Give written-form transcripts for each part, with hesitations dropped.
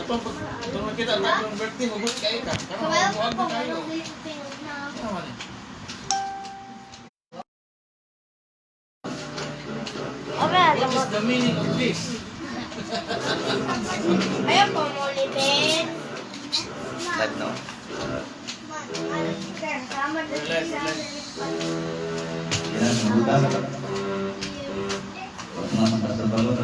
Katong pag kung makita ta akong birthday, hugot kayo ka. Karon huwag na kayo. Ano man eh? What is the meaning of this? Ayaw po mo ulitin. Live, no? Relax, relax. Yan, buta. Mga pastor balot.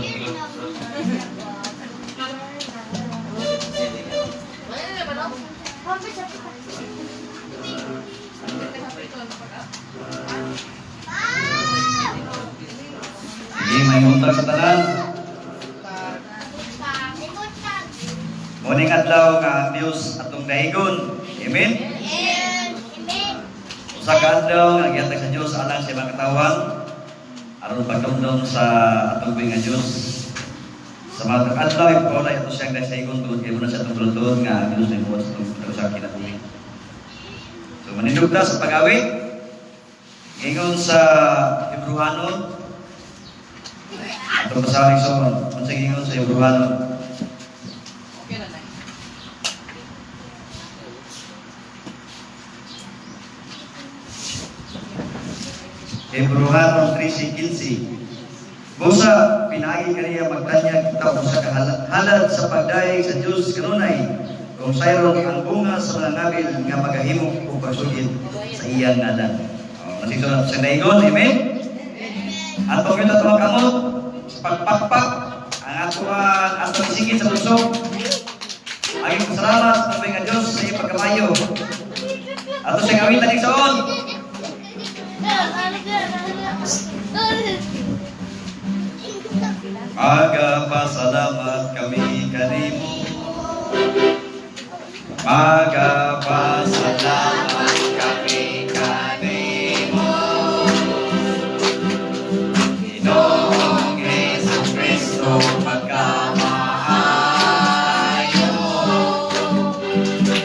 Sige, may untag sa tanan. Morning adlaw nga ang Dios atong dahigon. Amen. Usa ka adlaw nga gihatag sa Dios alang sa mga katawhan aron pagdumdum sa atong buhi nga Dios. Sa mga adlaw ipaulay ato siyang dahigon tungod kay muna sa atong tulod nga ang Dios nagbuhat sa atong sa kinabuhi. So manindog ta sa pag-awit. Ingon sa Hebrehanon, atong basahon, igsoon, unsa ingon sa Hebrehanon? Okay na na. Hebrehanon 13:15. Busa, pinaagi kaniya magtanyag kita og usa ka halad sa pagdayeg sa Dios kanunay, kung sayron ang bunga sa mga ngabil nga magahimo og pagsugid sa iyang ngalan. Oh, nasigso sa dayon, amen? Atong ito atong kamot sa pagpakpak ang ato ang atong isigit sa puso. Ang pasalamat sa nga Dios sa iyang pagkamayo. Ato siyang awitan, igsoon. Magapasalamat kami kanimo. Magapasalamat kami kanimo. Ginoong Hesus Kristo, pagkamaayo.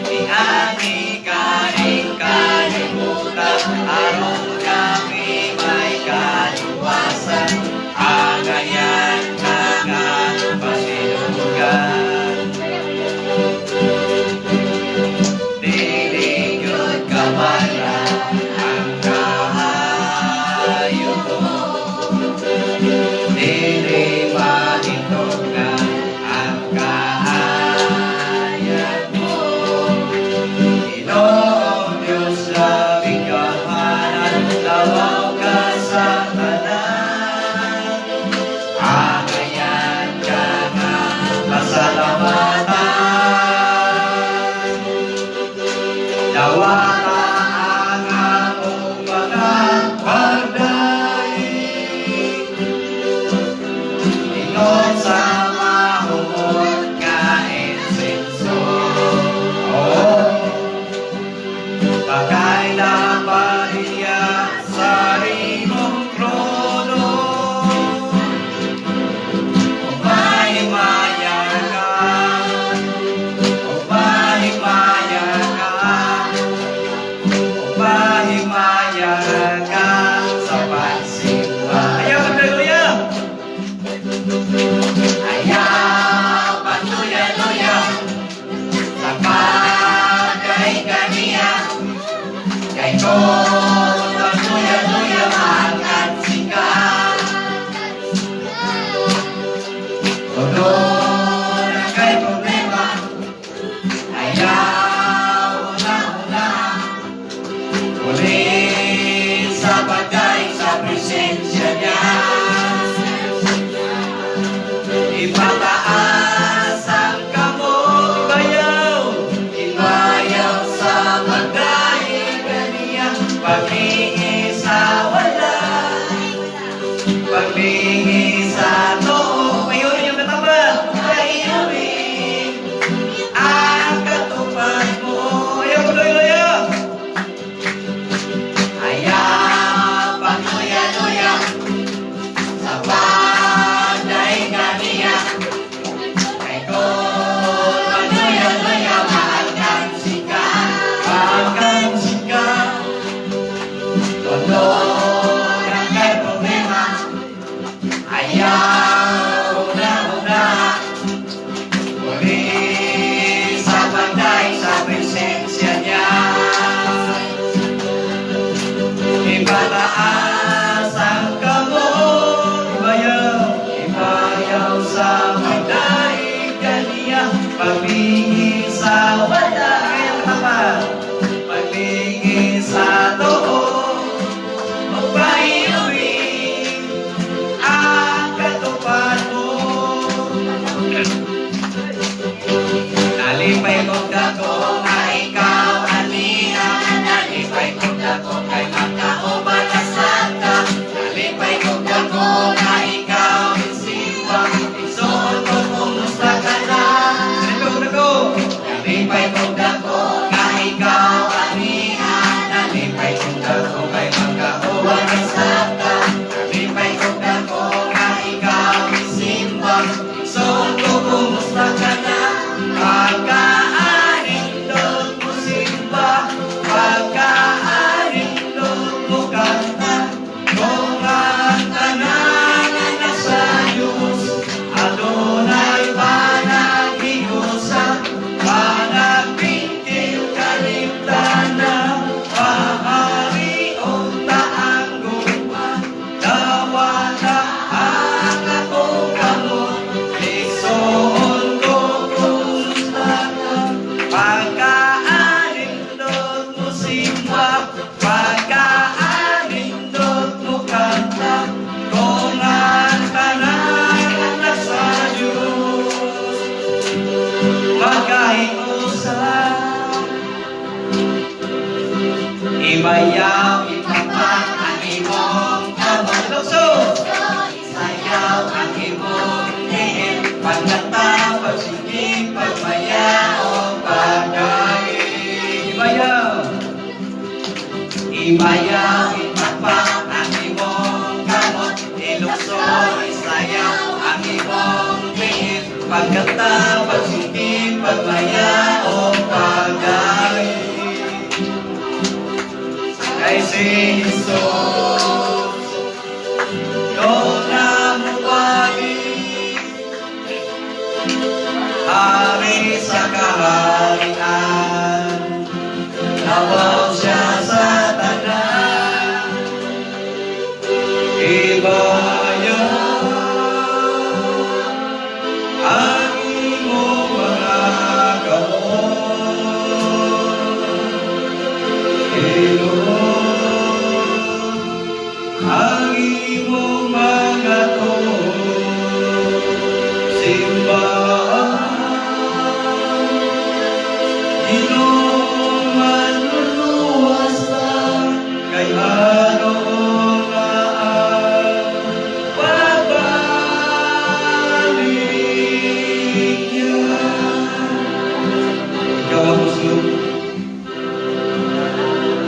Niani kaning kalibutan aron kami may kaluwasan. Angayan ka nga pasinunggan. Dili gyud kamala ang kaayo. Dili mahintungan ang kaayat mo. Ginoong Diyos, labing gamhanan, lawaw ka sa tanan. Angayan ka nga pasalamatan. Dawata ang among mga pagdaig. Ingon sa mahuot nga insenso. Oh. Pakaila pa niya sa imong trono. Umahimaya ka, umahimaya ka, umahimaya ka sa pagsimba. Ayaw magluya! Ayaw pagluya-luya sa pagdaig kaniya. Kay kung magluya-luya makansi ka. Todo na kay problema, ayaw una-una. Uli sa pagdaig sa presensya niya. Pagsayaw sa pagdaig kaniya, pagbingi sa wala katapat, pagbingi sa tuo, magpahiuwi ang katupad mo. Nalipay kong dako nga ikaw aniya. Nalipay kong dako kay makauban na santa. Nalipay kong dako nga ikaw isimba. Igsoon ko, kumusta ka na? Nalipay kong dako. Nalipay kong dako nga ikaw aniya. Nalipay kong dako kay makauban na santa. Nalipay kong dako nga ikaw isimba. Igsoon ko, kumusta ka na? Pagkaanindot mo simba, pagkaanindot mo kanta, kung ang tanan anak sa Diyos, adunay panaghiusa, panagpintil kalimtana, pahari unta ang gugma, dawata ang akong kamot, igsoon ko, kumusta ka? Pagkaanindot mo simba, pagkaanindot mo kanta, kung ang tanan anak sa Diyos, magkahiusa. Ibayaw, ipakpak ang imong kamot. Lukso! Sayaw ang imong tiil, pagkanta, pagsige, pagmayaw, pagdaig. Ibayaw! Ibayaw, ipakpak ang imong kamot, ilukso, isayaw ang imong tiil, pagkanta, pagsige, pagmayaw, pagdaig. Kay si Jesus, do na muwagi, hari sa kaharian, labaw siya sa tanan. Ibayaw ang imong mga kamot. Iluhod ang imong mga tuhod. Simbahan, Ginoong manluluwas ta, kay adto na ang pagbalik niya. Ikaw ang kusog.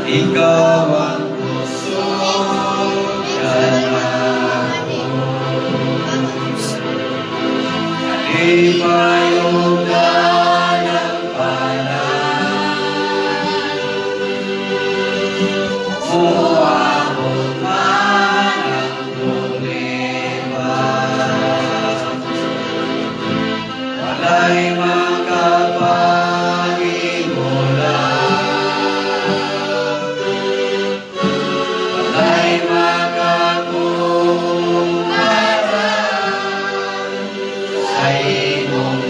Ikaw ang kusog kanako. Kalipay ug dalampanan. Moabot man ang problema, walay makapag-imula. Walay makakumpara sa imong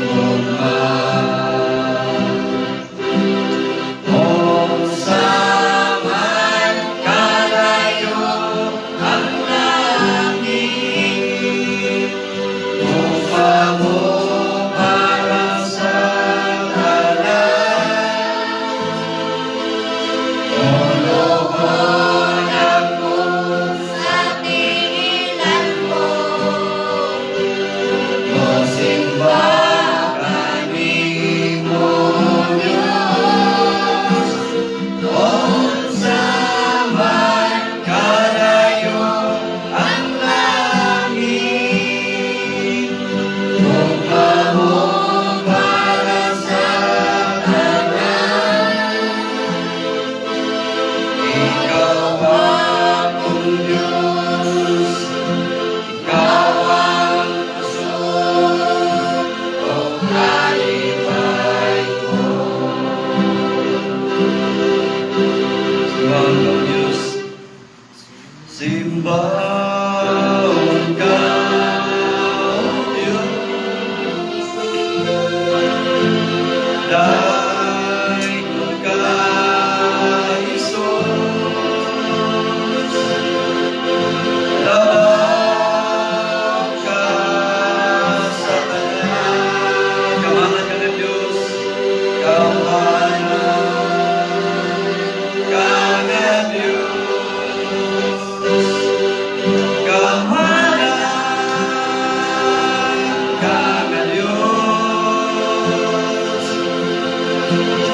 ka nga Diyos.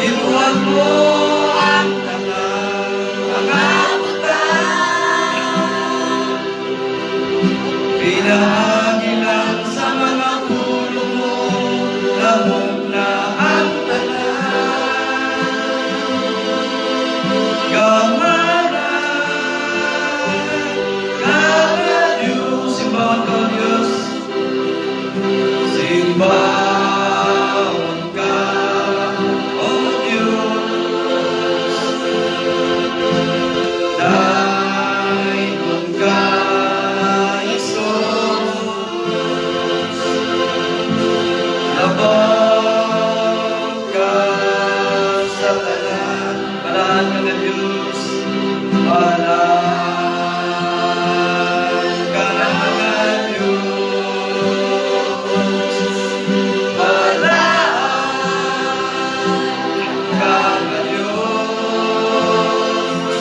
Gibuhat mo ang tanang mga butang, pinaagi lang sa mga pulong mo, lamok na ang tanan. Gamhanan ka nga Diyos, simbahon ka, O Diyos. Simbahon ka, O Diyos. Daiggon ka, Jesus. Labaw ka sa tanan. Balaan ka nga Diyos. Balaan ka nga Diyos. Balaan ka nga Diyos.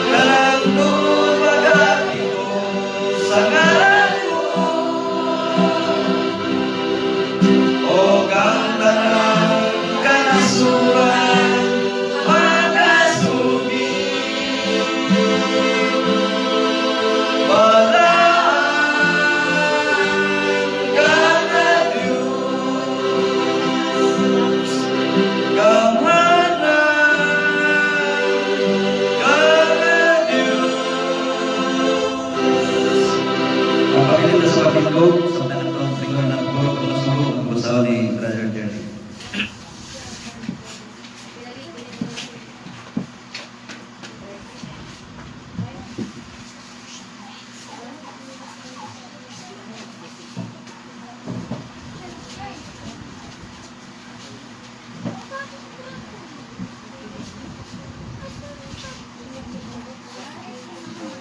Tanang magahimo sa ngalan mo. Ug ang tanang kanasuran magasugid. Balaan ka nga Diyos. Gamhanan ka nga Diyos. Ang pagilid sa pagkilog sa tanang taon sa ng puro pagkasuro ang basaw ni Brother Jerry.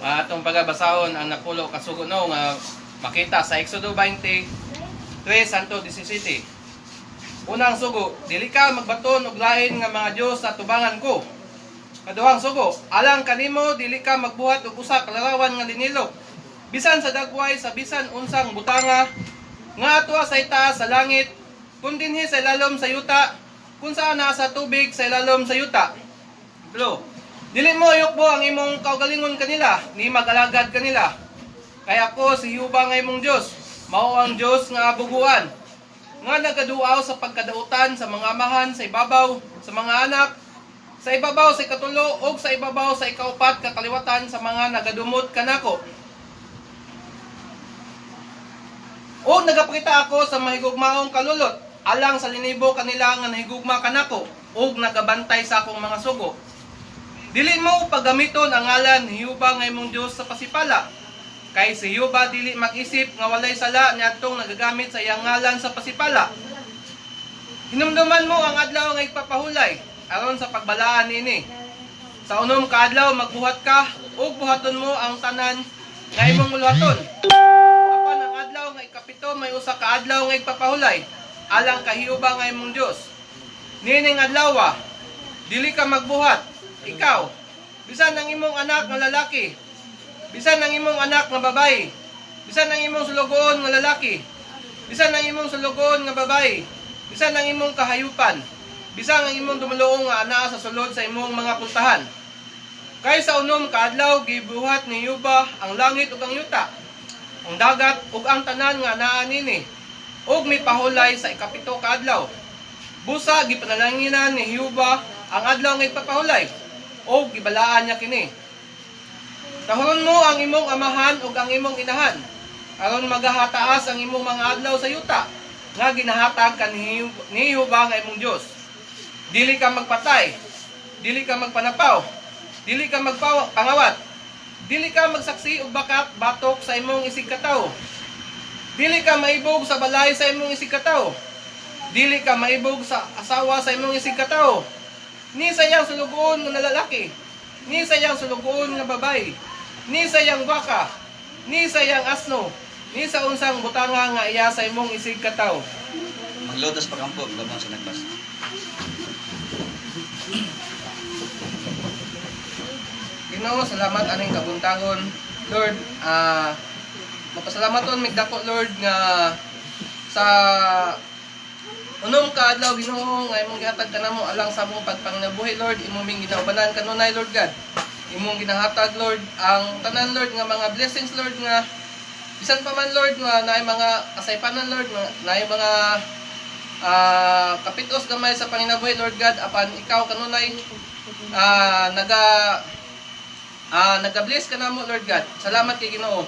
Atong pagabasahon ang napulo ka sugo, no, nga makita sa Exodo 20, 3 hangtod 17. Unang sugo, dili ka magbaton og lain nga mga Dios sa tubangan ko. Kaduhang sugo, alang kanimo dili ka magbuhat og usa ka larawan nga linilok, bisan sa dagway, sa bisan unsang butanga nga atua sa itaas sa langit, kun dinhi sa ilalom sa yuta, kun saan naa sa tubig sa ilalom sa yuta. Tulo, dili mo yukbo ang imong kaugalingon kanila, ni mag-alagad kanila. Kay ako si Jehova nga imong Dios, mao ang Dios nga buguan, nga nagaduaw sa pagkadautan sa mga amahan sa ibabaw sa mga anak, sa ibabaw sa ikatulo ug sa ibabaw sa ikaupat ka kaliwatan sa mga nagadumot kanako. O nagapakita ako sa mahigugmaong kalulot alang sa linibo kanila nga nahigugma kanako ug nagabantay sa akong mga sugo. Dili mo paggamiton ang ngalan ni Jehova nga imong Dios sa pasipala. Kay si Jehova dili mag-isip nga walay sala niadtong nagagamit sa iyang ngalan sa pasipala. Hinumduman mo ang adlaw nga igpapahulay aron sa pagbalaan niini. Sa unom ka adlaw magbuhat ka ug buhaton mo ang tanan nga imong uluhaton. Apan ang adlaw nga ikapito may usa ka adlaw nga igpapahulay alang kay Jehova nga imong Dios. Niining adlaw dili ka magbuhat, ikaw, bisan ang imong anak nga lalaki, bisan ang imong anak nga babayi, bisan ang imong sulugoon nga lalaki, bisan ang imong sulugoon nga babayi, bisan ang imong kahayupan, bisan ang imong dumaloong nga anaa sa sulod sa imong mga pultahan. Kay sa unom ka adlaw gibuhat ni Jehova ang langit ug ang yuta, ang dagat ug ang tanan nga anaa nini, ug mipahulay sa ikapito ka adlaw. Busa gipanalanginan ni Jehova ang adlaw nga ipapahulay ug gibalaan niya kini. Tahuron mo ang imong amahan ug ang imong inahan aron magahataas ang imong mga adlaw sa yuta nga ginahatag ka ni Jehova nga imong Dios. Dili ka magpatay, dili ka magpanapaw, dili ka magpangawat, dili ka magsaksi og bakat batok sa imong isigkatawo. Dili ka maibog sa balay sa imong isigkatawo. Dili ka maibog sa asawa sa imong isigkatawo. Ni sa iyang sulugoon nga lalaki, ni sa iyang sulugoon nga babayi, ni sa iyang baka, ni sa iyang asno, ni sa unsang butanga nga iya sa imong isigkatawo. Maglotos pagampo, lamang sa nagbasa. Ginoo, salamat aning kabuntagon. Lord, mapasalamaton mig dako, Lord, nga Sa unom ka adlaw, Ginoo, nga imong gihatag kanamo alang sa among pagpanginabuhi, Lord, imong ming ginaubanan kanunay, Lord God. Imong ginahatag, Lord, ang tanan, Lord, nga mga blessings, Lord, nga bisan pa man, Lord, nga naay mga kasaypanan, Lord, naay mga kapitos gamay sa panginabuhi, Lord God, apan ikaw kanunay naga bless kanamo, Lord God. Salamat kay Ginoo.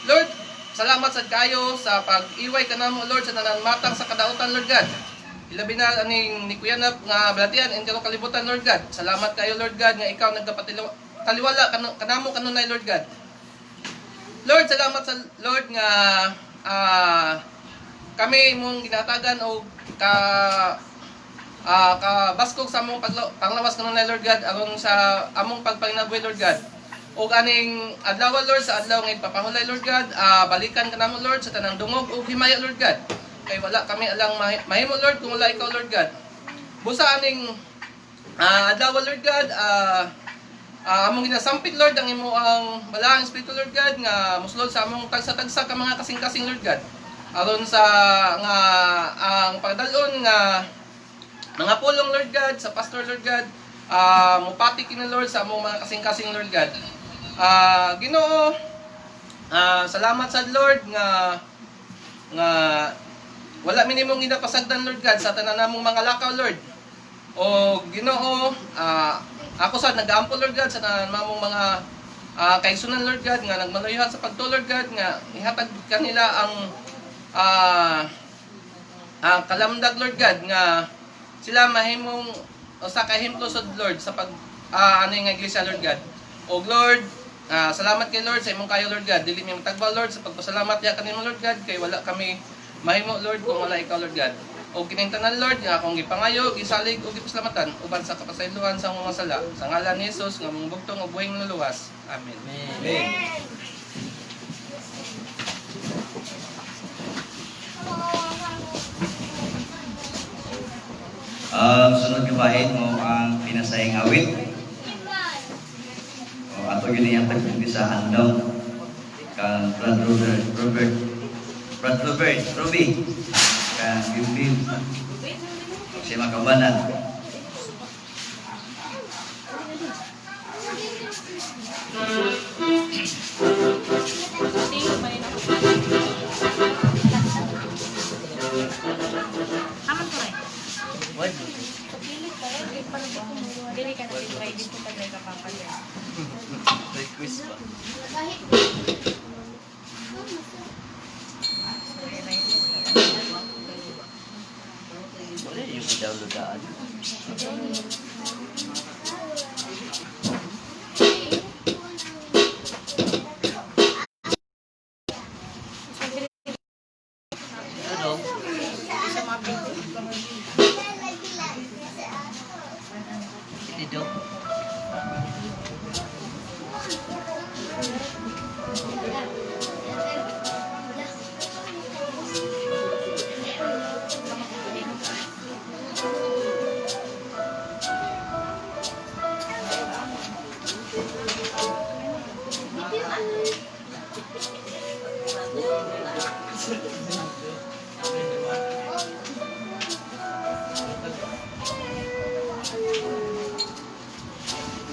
Lord, salamat sad kayo sa pag-iway kanamo, Lord, sa tanan matang sa kadautan, Lord God. Ilabi na aning ni Kuya Nap nga balatian and karong kalibutan, Lord God. Salamat kayo, Lord God, nga ikaw nagapataliwala kanamo kanunay, Lord God. Lord, salamat sa Lord nga kami imong ginatagan og ka baskog sa among panglawas kanunay, Lord God, aron sa among pagpanginabuhi, Lord God. Og aning adlaw, Lord, sa adlaw nga ipapahulay, Lord God, balikan kanamo, Lord, sa tanang dungog ug himaya, Lord God. Kay wala kami alang mahimo, Lord, kung wala ikaw, Lord God. Busa aning adlaw, Lord God, among ginasampit, Lord, ang imo ang balaang espiritu, Lord God, nga musulod sa among tagsa-tagsa ka mga kasing-kasing, Lord God. Aron sa nga ang pagdal-on nga mga pulong, Lord God, sa pastor, Lord God, mupati kini, Lord, sa among mga kasing-kasing, Lord God. Ginoo, salamat sa Lord nga nga wala minimong ginapasagdan, Lord God, sa tanan namong mga lakaw, Lord. O Ginoo, ako sa nagaampo, Lord God, sa tanan namong mga kaigsunan, Lord God, nga nagmanuyahan sa pagtuo, Lord God, nga ihatag kanila ang kalamdag, Lord God, nga sila mahimong usa ka ehemplo sa Lord sa pag ano yung iglesia, Lord God. O Lord, salamat kay Lord sa imong kayo, Lord God. Dili mi matagbaw, Lord, sa pagpasalamat ya kanimo, Lord God, kay wala kami mahimo, Lord, kung wala ikaw, Lord God. O kining tanan, Lord, nga akong gipangayo, gisalig ug gipasalamatan uban sa kapasayloan sa among mga sala sa ngalan ni Jesus nga among bugtong ug buhing Manluluwas. Amen. Amen. Ang sunod nga bahin mo ang pinasayang awit. O ato gini ang tagpong sa handom kang Brad Robert, Robert, Brad Robert, Ruby, kang Bim Bim, si mga. Aman ko rin. Dili ka na try dito ka dry ka papa dry. Request ba? Wala yung download daan. Ano? Hindi daw.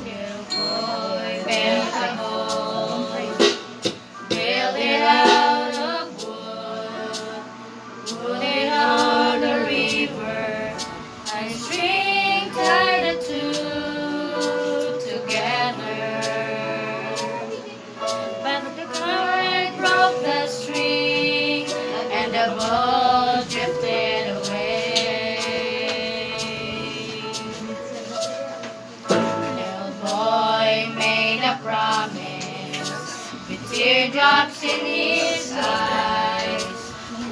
Little boy built a boat, built it out of wood, put it on the river, and string tied the two together. But the current broke the string, and the boat drifted away. Little boy made a promise with teardrops in his eyes.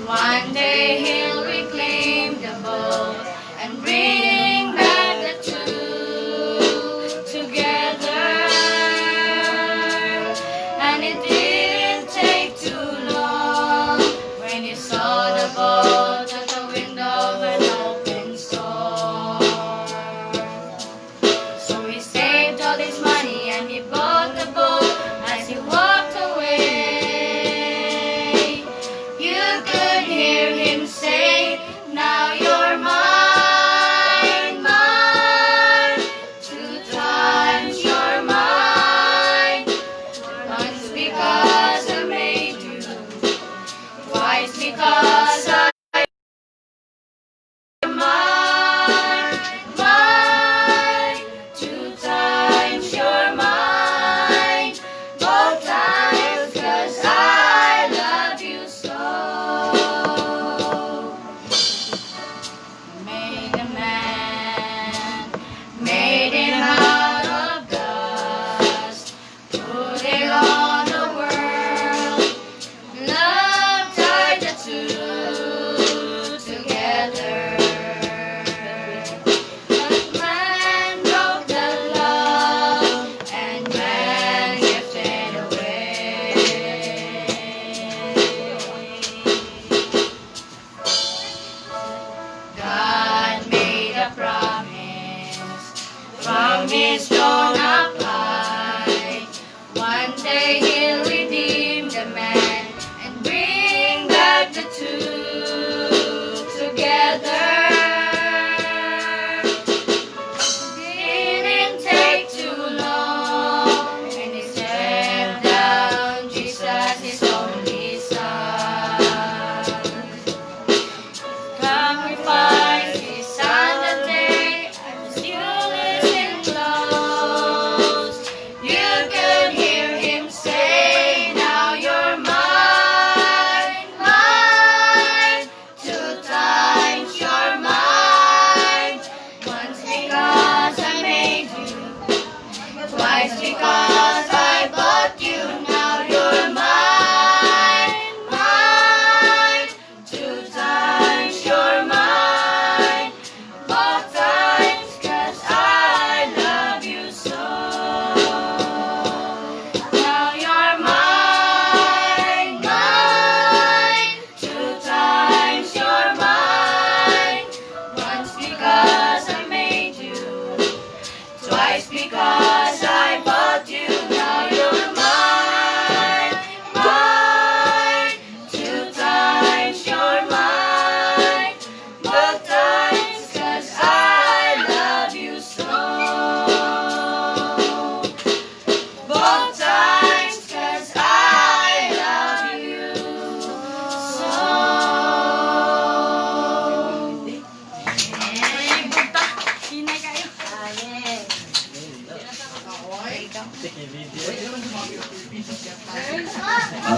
One day he'll reclaim the boat and bring back the two together. And it didn't take too long when he saw the boat at the window of an open store. So he saved all his money and he bought the boat as he walked away. You could hear him say,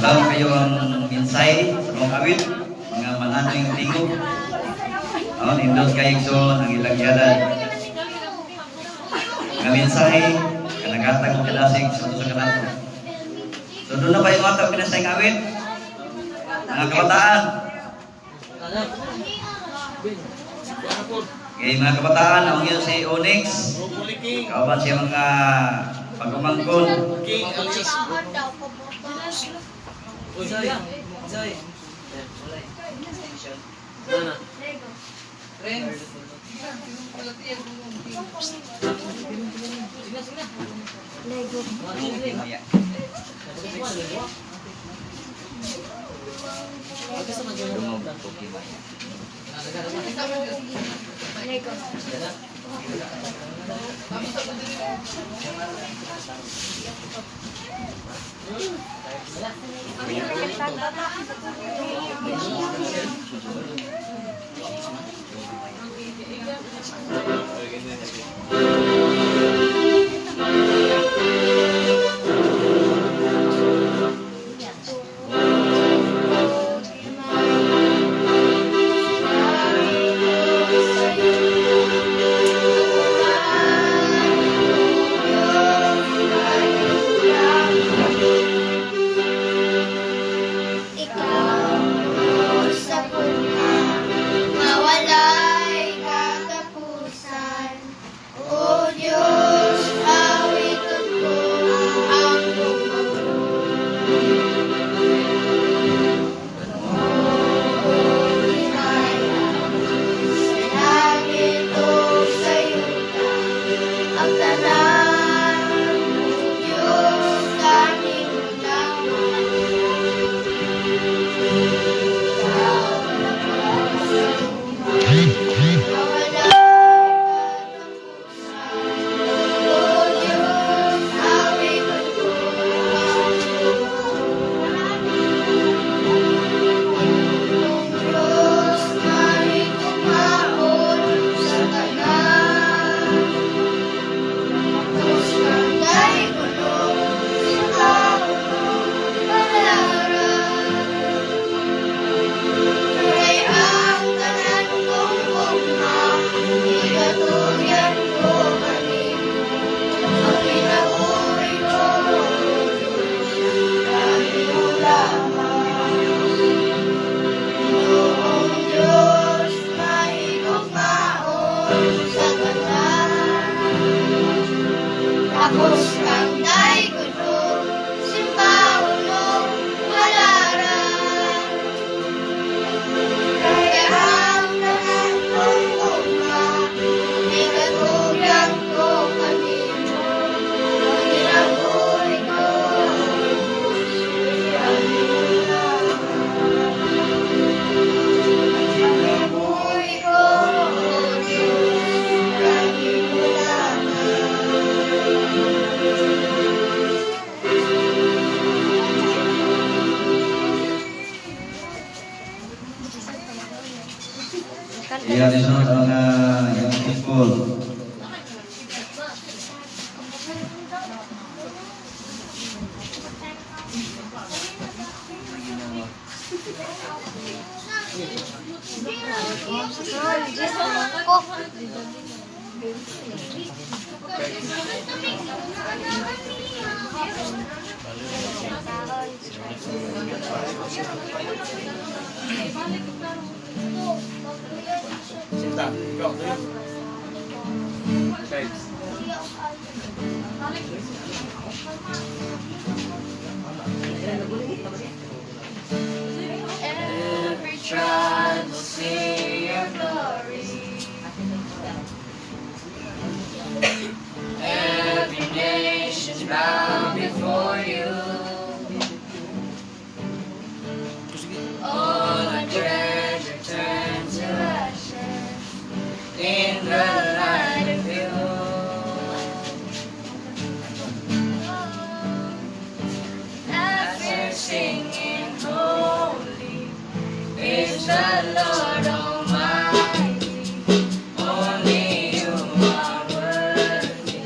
Unsaon kayo ang mensahe sa mga awit, mga mananoing tingog. Oh, nindot kayo igsoon ang ilang gihalad nga mensahe nga naghatag og kadasig sa usa kanato. So duna na ba yung mga pinasayng awit? Mga kabataan. Okay, mga kabataan, ang iyo si Onyx. Kauban siya mga pagumangkon. King Alexis. Zoy, Zoy. Friends. Maya. Dungog og himaya. Ikaw sa punta, mawalay katapusan. O Diyos, awiton ko ang gugma mo. O himaya, sa langit o sa yuta, ang tanan, O Diyos, kanimo lamang. Ikaw sa mawalay katapusan. O Diyos, awiton ko ang gugma. Diyos, mahigugmaon sa tanan. Tapos kang dayguno sa halaran. Kay ang tanan kong gugma, igatugyan ko kanimo. Ang kinabuhi ko, Diyos, kanimo lamang. Ginoong Diyos, mahigugmaon sa tanan. Tapos kang dayguno, simbahon ug halaran. Kay ang tanan kong gugma, igatugyan ko kanimo. Ang kinabuhi ko, kanimo lamang. Kinabuhi ko, O Diyos, kanimo lamang. Iyan isunod ang mga young people. Sinta, ikaw, tuyo. Okay. Every tribe will see your glory. Every nation bow before you. All our treasure turn to ashes in the light of you. As we're singing, holy is the Lord Almighty. Only you are worthy,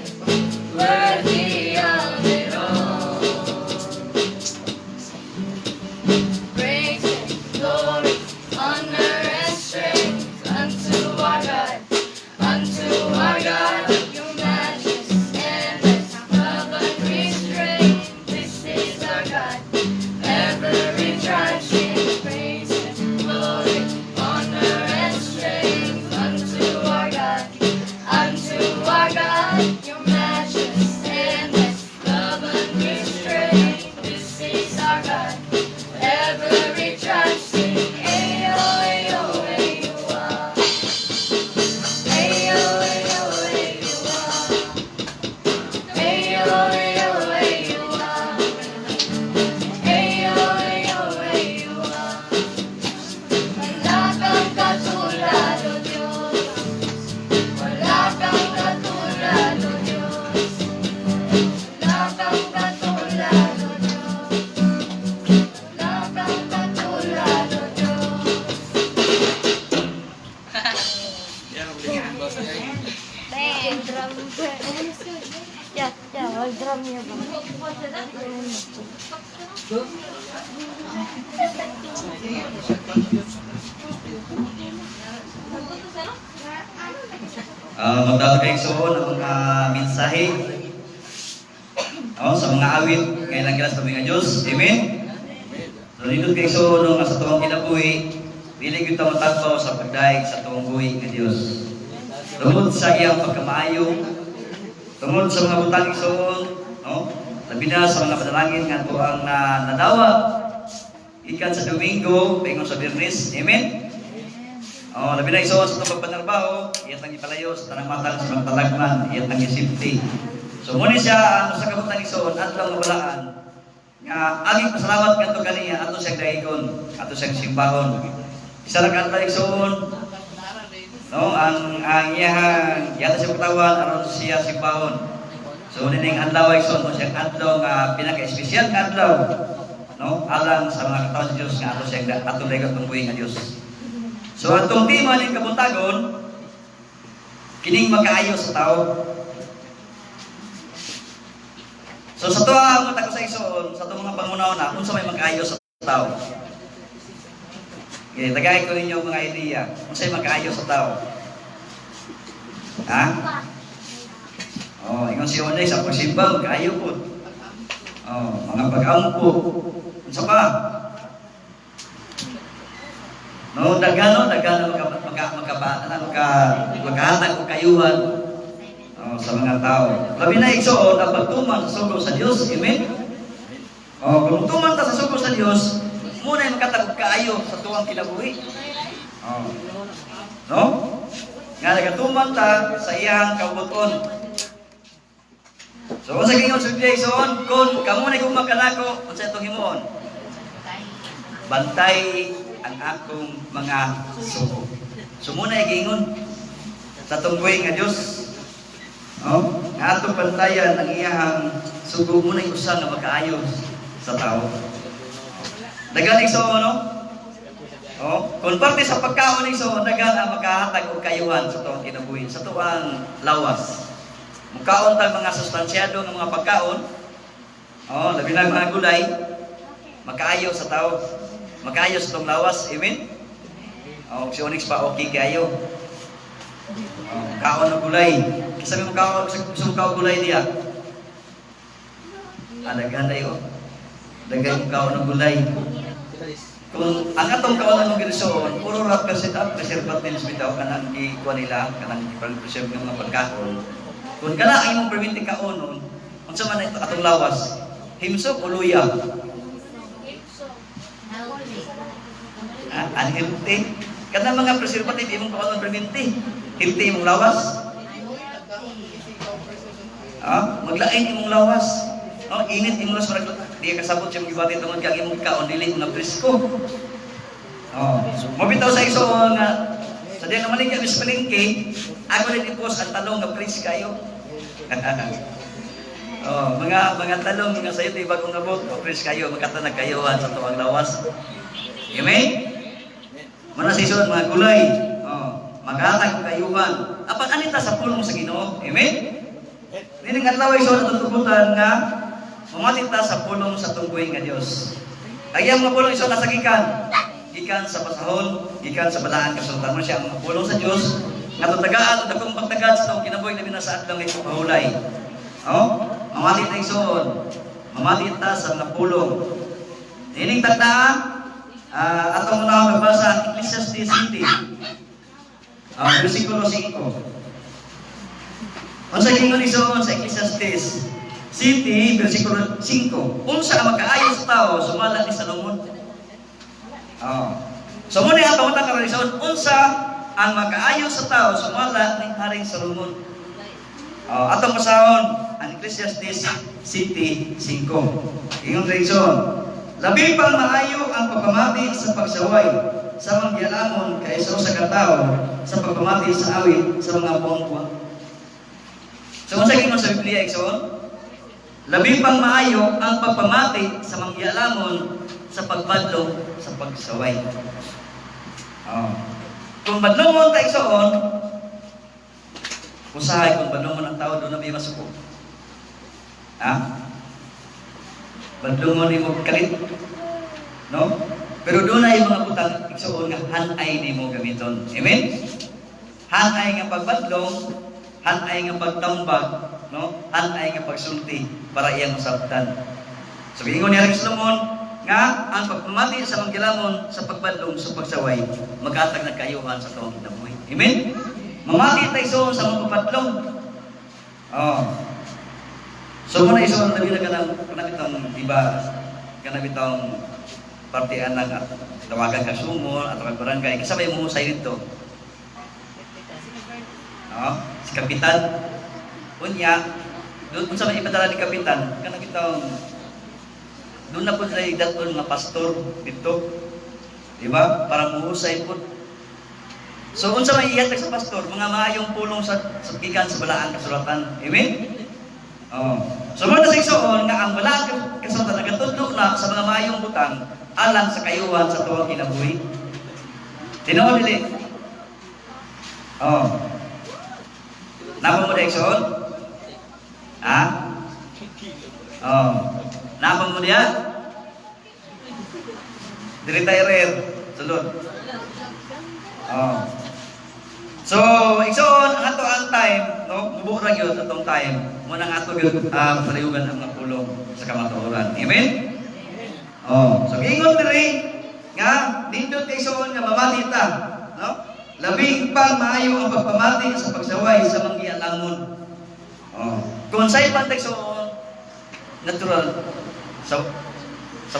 worthy of it all. Instagram niya ba? Magdala kay igsoon ang mga mensahe, oh, sa mga awit kailang kila sa nga Dios. Amen. So nindot kay igsoon, no, nga sa tuwang kinabuhi dili gyud ta matagbaw sa pagdaig sa tuwang buhi nga Dios. Tungod sa iyang pagkamaayo, tungod sa mga butang, igsoon, no? Labi na sa mga panalangin nga atuang na nadawa gikan sa Domingo paingon sa Biyernes. Amen. Oh, labi na, igsoon, sa itong pagpanarbaho, iyat ang ipalayo sa tanang matang sa mga talagman, iyat ang safety. So muna siya ang usa ka butang, igsoon, adlaw nga balaan nga aging pasalamat ngadto kaniya, ato siyang daigon, ato siyang simbahon. Isa ra ka adlaw, igsoon, no, ang iyahang yata siya katawan aron siya simbahon. So nining adlaw, igsoon, mo siyang adlaw nga pinaka-espesyal nga adlaw, no, alang sa mga katawhan sa Dios nga ato siyang ato daigon tong buhi nga Dios. So atong tema ning kabuntagon, kining makaayo sa tao. So sa tuwa ang mata ko sa igsoon, sa atong mga pangunauna, unsa may makaayo sa tao? Okay, tagay ko ninyo mga idea. Unsa may makaayo sa tao? Ha? Oh, ingon si Onay sa pagsimba, makaayo po. Oh, mga pag-ampo. Unsa pa? No, dagano, dagano maka maka maka maka maka makahatag og kayuhan, oh, sa mga tao. Labi na, igsoon, ang pagtuman sa sugo sa Dios. Amen. Oh, kung tuman ta sa sugo sa Dios, muna yung makatag kaayo sa tuwang kinabuhi. Oh. No? Nga nagatuman ta sa iyang kabubut-on. So, unsa gingon sa Biblia, igsoon, kung kamo na gugma kanako, unsa itong himuon? Bantay ang akong mga sugo. So muna gingon sa tunggoy nga Dios. No? Nga atong bantayan ang iyahang sugo, muna yung usa nga makaayo sa tao. Daghan, igsoon, no? Oh, kung parte sa pagkaon, igsoon, daghan ang makahatag og kayuhan sa tuwang kinabuhi, sa tuwang lawas. Mukaon tag mga sustansyado nga mga pagkaon, oh, labi na mga gulay, makaayo sa tao. Makaayo sa tong lawas. Amen? Oh, si Onyx pa okay kayo. Oh, kaon og gulay. Kinsa may mukaon, gusto mo kaon gulay diya? Ah, daghan dayo. Daghan mo kaon og gulay. Kung ang atong kaonan ng igsoon, puro ra preservatives bitaw kanang gikuha nila, kanang i-preserve ng mga pagkaon. Kung kana ang imong perminti kaonon, unsa man ito atong lawas? Himsog o luya? Ah, unhealthy. Kanang mga preservative imong kaonon perminti. Healthy imong lawas? Ah, maglain imong lawas. No, init imong lawas, murag di ka kasabot sa imong gibati tungod kay ang imong kaon dili na presko. Oh, mabitaw sa igsoon nga sa diyan naman kami sa palengke, ako rin i-post ang talong nga fresh kayo. Oh, mga talong nga sayo di bagong abot, oh, fresh kayo, makatanag kayo sa tuwang lawas. Amen? Mana sa igsoon mga gulay. Oh, maghatag og kayuhan. Apan anita sa pulong sa Ginoo. Amen? Nining adlaw, igsoon, natutugutan nga mamati ta sa pulong sa tunggoy nga Dios. Ang iyang mga pulong, igsoon, nasa gikan. Gikan sa pasahon, gikan sa balaan kasulatan mo siya ang mga pulong sa Dios nga tutagaan o dakong pagtagad sa taong kinabuhi labi na sa adlaw nga ipapahulay. Oh, mamati ta, igsoon. Mamati ta sa mga pulong. Nining tagda, atong una magbasa ang Ecclesiastes City. Versikulo 5. Unsa gingon igsoon sa Ecclesiastes City, versikulo 5? Unsa ang makaayo sa tao sumala ni Salomon? Oh. So muna ang pangutan karon, igsoon, unsa ang makaayo sa tao sumala ni Haring Salomon? Oh, atong basahon ang Ecclesiastes City 5. Ingon sa igsoon, labi pang maayo ang pagpamati sa pagsaway sa manggialamon kaysa sa katao sa pagpamati sa awit sa mga buwang-buwang. So unsa gingon sa Biblia, igsoon? Labi pang maayo ang pagpamati sa manggialamon sa pagbadlong sa pagsaway. Oh. Kung badlongon ta, igsoon, usahay kung badlongon ang tao doon na may masuko. Ha? Badlungon nimo kalit. No? Pero dunay mga butang, igsuon, nga hanay nimo gamiton. Amen? Hanay nga pagbadlong, hanay nga pagtambag, no? Hanay nga pagsulti para iyang masabtan. So ingon ni Haring Solomon nga ang pagpamati sa manggilamon sa pagbadlong, sa pagsaway, maghatag ng kaayuhan sa atong kinabuhi. Amen? Mamati tayo igsoon sa mga pagbadlong. Oh. So muna igsoon, labi na kanang kanang bitong, di ba, kanang bitong partian ng at tawagan ka sumol at kag barangay kasabay mo sa dito. No? Si kapitan. Unya, doon sa may ipadala ni kapitan, kanang bitong doon na po sila idaton nga pastor dito. Di ba? Para muhusay po. So unsa may ihatag sa pastor, mga maayong pulong sa gikan sa balaang kasulatan. Amen? Oh. So mo na sa igsoon nga ang balaang kasulatan nagatudlo na sa mga maayong butang alang sa kayuhan sa tuwang kinabuhi. Tinuod dili? Oh. Napa mo na, igsoon? Ha? Oh. Napa mo diya? Dili tayo rare. Sulod. Oh. So, igsoon, ang ato ang time, no? Mubo ra gyud atong time. Mo nang ato gyud palayugan ang mga pulong sa kamatuoran. Amen? Oh, so giingon diri nga nindot kay igsoon nga mamati ta, no? Labi pa maayo ang pagpamati sa pagsaway sa manggialamon. Oh. Kung say pa igsoon, natural sa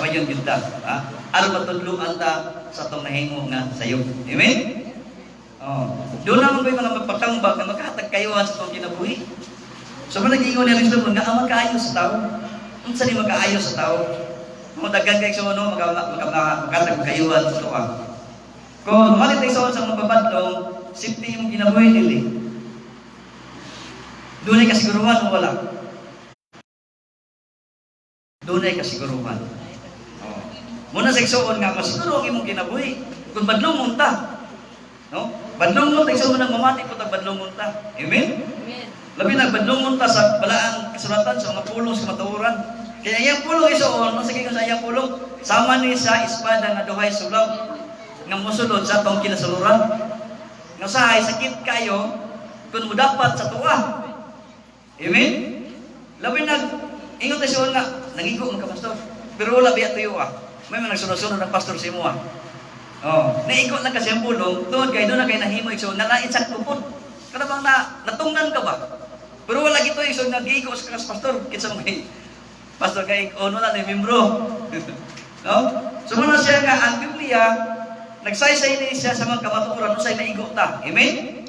mayon gyud ta, ha? Aron matudloan ta sa atong nahimo nga sayo. Amen? Oh. Doon naman ko'y mga magpatambag na makahatag kayuhan sa atong kinabuhi. So man nag-iingon ni Solomon nga ang magkaayo sa tao. Unsa ni magkaayo sa tao? Mga daghan kay sa ano, makahatag kayuhan sa tuwa. Kung malit tayo sa mga babadlong, safety yung kinabuhi nila. Dunay kasiguruhan o wala? Dunay kasiguruhan. Oh. Muna sa igsuon nga masiguro ang imong kinabuhi. Kung badlongon ta. No? Badlongon ta, igsuon, nang mamati po ta, badlongon ta. Amen? Amen. Labi na badlongon ta sa balaang kasulatan, sa mga pulong sa kamatuoran. Kaya iyang pulong, igsuon, masige ko sa iyang pulong, sama ni sa espada nga duhay sulaw nga mosulod sa atong kinasuluran. Nga sahay sakit kayo kung mo dapat sa tuwa. Amen? Labi na ingon ta siya nga nangigo man ka, pastor. Pero wala biya tuyo ah. May mga nagsunod-sunod ng pastor si mo ah. Oh, naigo lang kasi ang pulong, tungod kay doon na kay nahimo, igsoon, na nainsak pud. Kada bang na natungnan ka ba? Pero wala gito, igsoon, nga gigo sa kas pastor, kinsa man kay pastor kay ono na ni membro. No? So mo na siya nga ang Biblia nagsaysay ni siya sa mga kamatuoran usay maigo ta. Amen?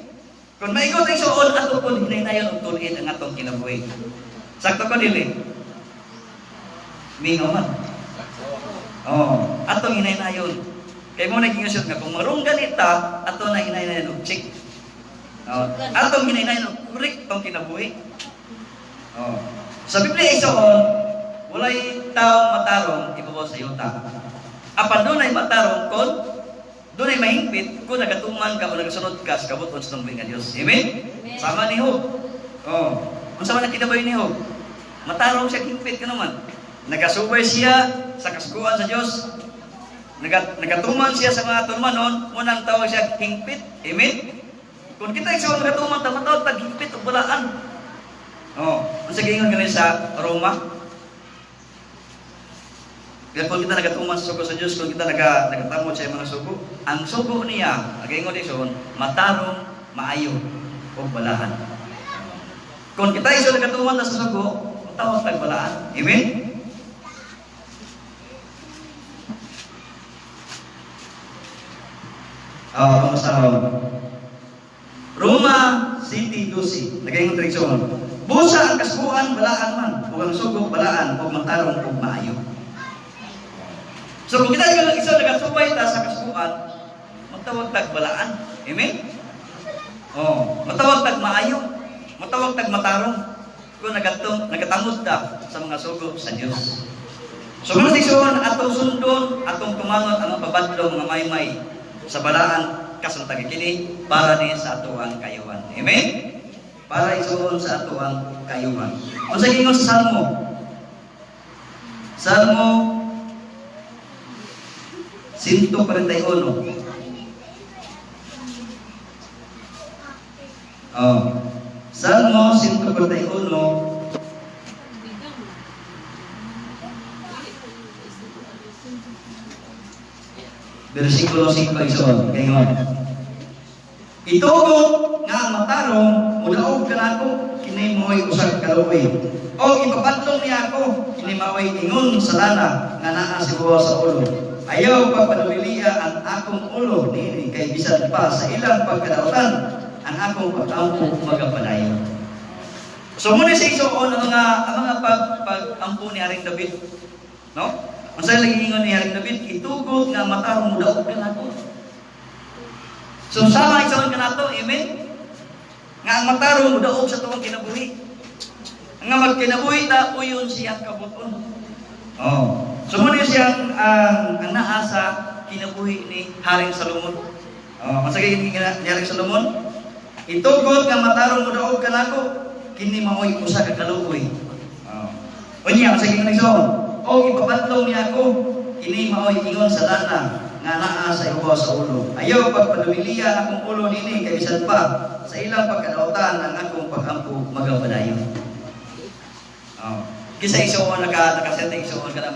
Kung maigo ta, igsoon, ato pud hinaynayon og tul-id ang atong kinabuhi. Sakto ko dili? Mingaw man. Oh, atong hinaynayon. Kay mo naging nga kung marunggan ita, ato na hinaynayon og check. Oh, atong hinaynayon og correct tong kinabuhi. Oh. Sa Biblia, igsoon, walay taong matarong ibabaw sa yuta. Apan dunay matarong kon dunay mahingpit kung nagatuman ka o nagasunod ka sa kabut-on sa tungbi nga Dios. Amen? Amen. Sama ni Job. Oh. Unsa man ang kinabuhi ni Job? Matarong siya, hingpit ka naman. Nagasubay siya sa kasuguan sa Dios. Nagatuman siya sa mga tulumanon, munang tawag siya hingpit. Amen? Kung kita isa magatuman ta, matawag tag hingpit o balaan. Oh, unsa giingon gani sa Roma? Kaya kung kita nagatuman sa sugo sa Diyos, kung kita nagatamod sa mga sugo, ang sugo niya, nagaingon dito, matarong, maayo, o balaan. Kung kita iso nagatuman na sa sugo, matawag tag balaan. Amen? Oh, kamusta? Roma City 12. Nagaingon diri sa Busa ang kasguan balaan man, ug ang sugo balaan, ug matarong ug maayo. So kung kita isa nagasubay ta sa kasguan, matawag tag balaan. Amen? Oh, matawag tag maayo, matawag tag matarong kung nagatamod ta sa mga sugo sa Dios. So mga igsoon, atong sundon, atong tumangon ang mga pabadlong nga maymay sa balaan kasulatan kini para ni sa atoang kayuhan. Amen? Para isuon sa atoang kayuhan. Unsa giingon sa Salmo? Salmo 141. Oh. Salmo 141. Versikulo 5 igsoon. Kaingon. Itugot nga ang matarong mudaog kanako kini mo'y usa ka kaluoy. O ipapadlong niya ako kini mao'y ingon sa lana nga naa sa buwa sa ulo. Ayaw pagpadumilia ang akong ulo niini kay bisan pa sa ilang pagkadautan ang akong pag-ampo magapadayon. So muna sa igsoon ang mga pag-ampo ni Haring David, no? Unsa lagi ingon ni Haring David? Itugot nga matarong mudaog kanako. So sama igsoon kanato, amen? Nga ang matarong mudaog sa tuwang kinabuhi. Nga magkinabuhi ta uyon siyang kabuton. Oh. So muna siyang ang naa sa kinabuhi ni Haring Salomon. Oh, masagay ni Haring Salomon? Itugot nga matarong mudaog kanako, kini maoy usa ka kaluoy. Oh. Unya masagay ni igsoon? O ipapadlong niya ako, kini maoy ingon sa lana nga naa sa ibabaw sa ulo. Ayaw pagpadumilia ang akong ulo nini kay bisan pa sa ilang pagkadautan ang akong pag-ampo magapadayon. Oh. Kisa igsoon nakasente igsoon kana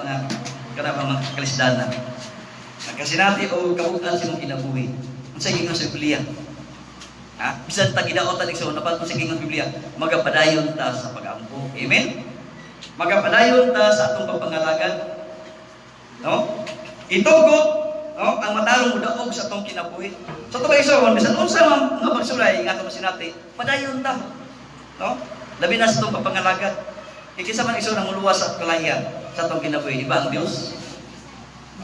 mga kalisdanan. Nakasinati o kabukan sa imong kinabuhi. Unsa ingon sa Biblia? Ha? Bisan ta gidaotan igsoon napat sa ingon Biblia, magapadayon ta sa pag-ampo. Amen? Magapadayon ta sa atong pagpangalagad. No? Itugot, no, ang matarong mudaog sa atong kinabuhi. Sa so, igsoon bisan unsa man nga pagsulay nga atong sinati, padayon ta. No? Labi na sa atong pagpangalagad. Kay kinsa man igsoon ang muluwas sa kalahian sa atong kinabuhi, di ba ang Dios?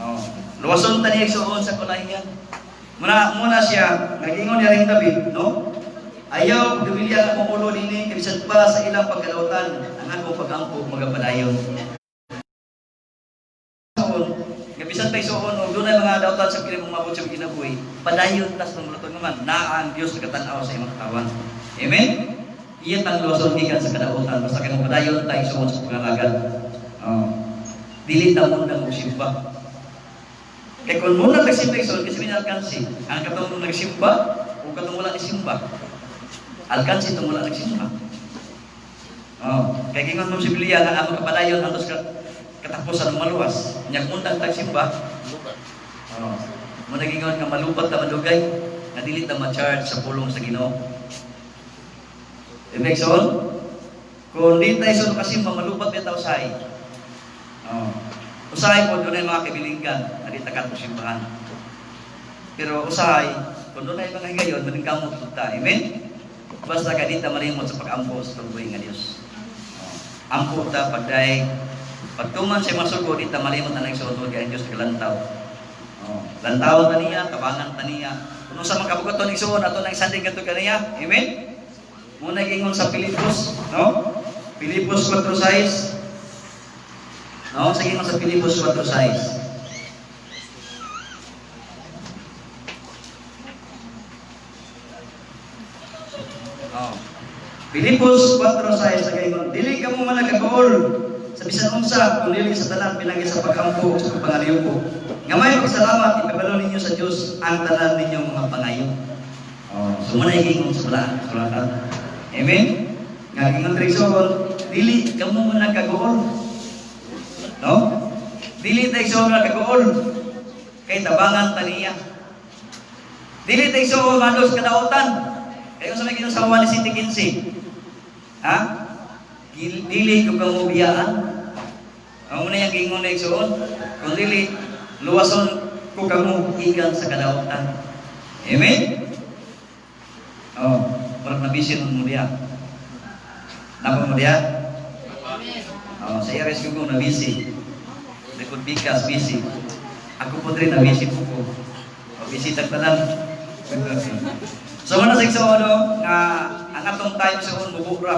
Oh. Luwason ta niya igsoon sa kalahian. Muna siya, nagingon niya rin David, no? Ayaw, dumilya ang akong ulo nini, kay bisan pa sa ilang pagkalautan, ang akong pag-ampo magapadayon. Nga bisan pa igsoon, og dunay mga dautan sa kini mong mabot sa kinabuhi, padayon tas ng luton naman, naa ang Dios nagatan-aw sa imong katawan. Amen? Iya tang luwason gikan sa kadautan, basta kay padayon ta igsoon sa pangalagad. Oh. Dili ta mo nang simba. Kay kung muna nagsimba igsoon, kasi may alkansi. Ang katong nagsimba, o katong wala nagsimba. Alkansi itong wala nagsimba. Oh, kay kingon mo si Biblia nga ang makapadayon antos katapusan ng maluwas. Nya kung undang tagsimba, oh, mo nagingon nga malubat ta madugay, nga dili ta ma-charge sa pulong sa Ginoo. Ibig sabihin, kung di tayo sa kasimba, malubat ta usahay. Oh. Usahay po, doon ay mga kabilinggan, na di takat mo simbahan. Pero usahay, kung doon ay mga higayon, maningkamot po ta. Amen? Basta ka di ta malimot sa pag-ampo sa pagbuhi nga Diyos. Oh. Ampo ta, pagdaig, pagtuman sa imong sugo, di ta malimot na nagsuot kay ang Diyos nagalantaw. Oh. Lantaw ta niya, tabangan ta niya. Kung unsa man kabugaton igsuon ato nang isandig kadto kaniya. Amen? Muna gingon sa Filipos, no? Filipos 4:6. No, sa gingon sa Filipos 4:6. Oh. Filipos 4:6 sa gingon, dili ka mo man nagkaguol sa bisan unsa kun dili sa tanan pinagi sa pag-ampo sa pagpangaliyuko. Nga may pagsalamat ipabalo ninyo sa Dios ang tanan ninyong mga pangayo. Oh, so muna gingon sa balaan sulatan. Amen? Nga gingon diri igsoon, dili kamo man nagkaguol. No? Dili ta igsoon nagkaguol kay tabangan ta niya. Dili ta igsoon mados kadautan. Kay unsa may gingon sa Juan 7:15? Ha? Dili ko kamo biyaan. Ang una yang gingon na igsoon, kung dili luwason ko kamo gikan sa kadautan. Amen? Oh, murag nabisin mo diya. Napa mo diya? Oh, sa IRS ko na busy. Likod bikas busy. Ako po rin na busy po ko. O busy tag tanan. So muna sa igsoon, no, nga ang atong time sa mubura.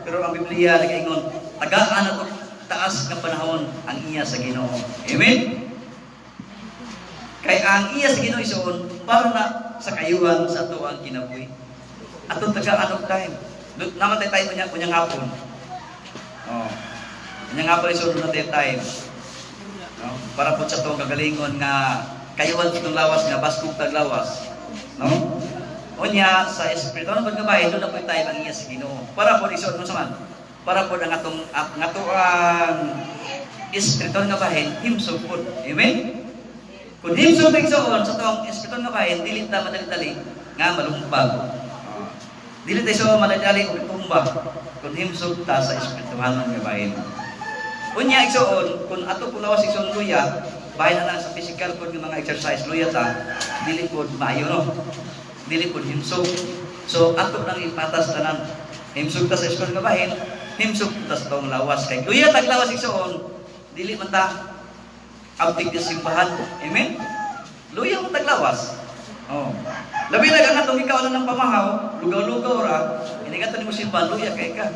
Pero ang Biblia nagaingon, tagaan ato taas nga panahon ang iya sa Ginoo. Amen? Kay ang iya sa Ginoo igsoon para na sa kayuhan sa ato ang kinabuhi. Atong tagaan og time. Namatay tayo unya unya hapon. Oh. Unya hapon igsoon na tayo time. No? Para po sa atong kagalingon nga kayuan itong lawas nga baskog tag lawas. No? Unya sa espiritual nga bahin doon na po tayo ang iya sa Ginoo. Para po isuot mo sa man. Para po ang atong ang atoang espiritual nga bahin himsog po. Amen? Kung himsog ta, igsoon, sa atong espiritual nga bahin, dili ta madali-dali nga malumpag. Dili tayo so madali-dali og tumba kung himsog ta sa espiritual nga bahin. Unya, igsoon, kung ato po lawas, igsoon, luya, bahin na lang sa physical pod nga mga exercise, luya ta, dili pod maayo, no? Dili pod himsog. So ato nang ipatas tanan. Himsog ta sa espiritual nga bahin, himsog ta sa atong lawas kay luya tag lawas, igsoon, dili man ta abtik sa simbahan. Amen? Luya mo tag lawas. Oh. Labi na kang atong ikaw na ng pamahaw, lugaw-lugaw ra, inigato nimo simbahan, luya kay ka.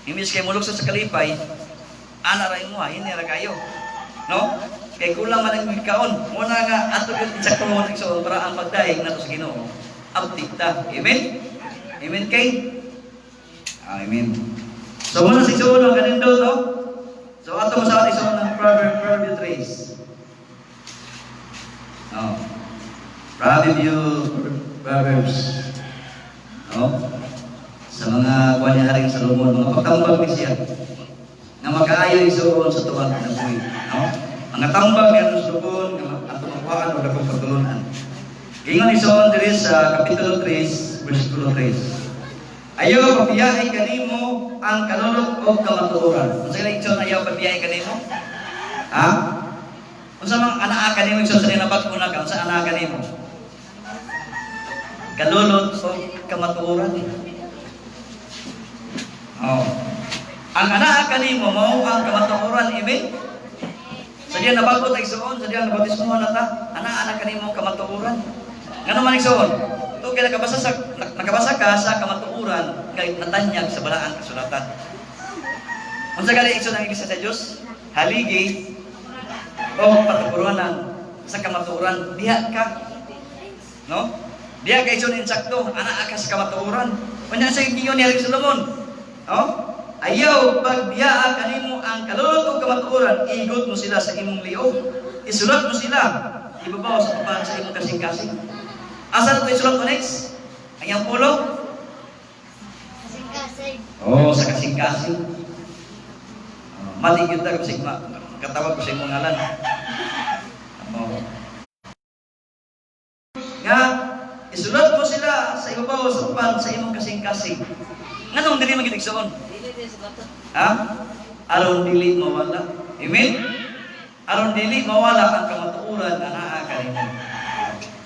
Imbis kay mulukso sa kalipay, ana ra imo, hini ra kayo. No? Kay kulang man ang kaon. Muna nga ato gyud insakto mo, igsoon, para ang pagdaig nato sa Ginoo. Abtik ta. Amen? Amen kay? Amen. So muna si igsoon ang kanindot, no? So ato mo sa igsoon ang Proverb 3. Oh. Proverbs. No? Sa mga kuwan ni Haring Salomon, mga pagtambag ni siya nga makaayo, igsoon, sa tuwang kinabuhi. No? Mga tambag niya sa Solomon nga ato makuhaan o dakong pagtulunan. Ingon, igsoon, diri sa Kapitulo 3, versikulo 3. "Ayaw pabiyahe kanimo ang kalulot o kamatuoran." Unsa kani, igsoon, ayaw pabiyahe kanimo? Ha? Unsa mang anaa kanimo, igsoon, sa nabag-o na ka? Unsa anaa kanimo? Kalulot o kamatuoran. Oh. Ang anaa kanimo mao ang kamatuoran, amen? Sa diyan nabago ta, igsoon, sa diyan nabautismo na ta, anaa na kanimo ang kamatuoran. Ngano man, igsoon? To kay nakabasa ka sa kamatuoran kay natanyag sa balaang kasulatan. Unsa gali, igsoon, ang iglesia sa Dios? Haligi o patupuruanan sa kamatuoran. Diha ka. No? Diha ka, igsoon, insakto, anaa ka sa kamatuoran. Unya sa ingon ni Haring Solomon, no? "Ayaw pagbiyaa kanimo ang kalulot o kamatuoran, igot mo sila sa imong liog. Isulat mo sila ibabaw sa papan sa imong kasing-kasing." Asa na ito isulat ko next? Ang iyang pulo? Kasing-kasing. Oo, oh, sa kasing-kasing. Oh, mali yun ta kasi katawag ko sa imong ngalan. Oh. Nga, isulat mo sila sa ibabaw sa papan sa imong kasing-kasing. Nganong dili man gyud, igsoon? Ha? Aron dili mawala. Amen? Aron dili mawala ang kamatuoran nga naa kanimo.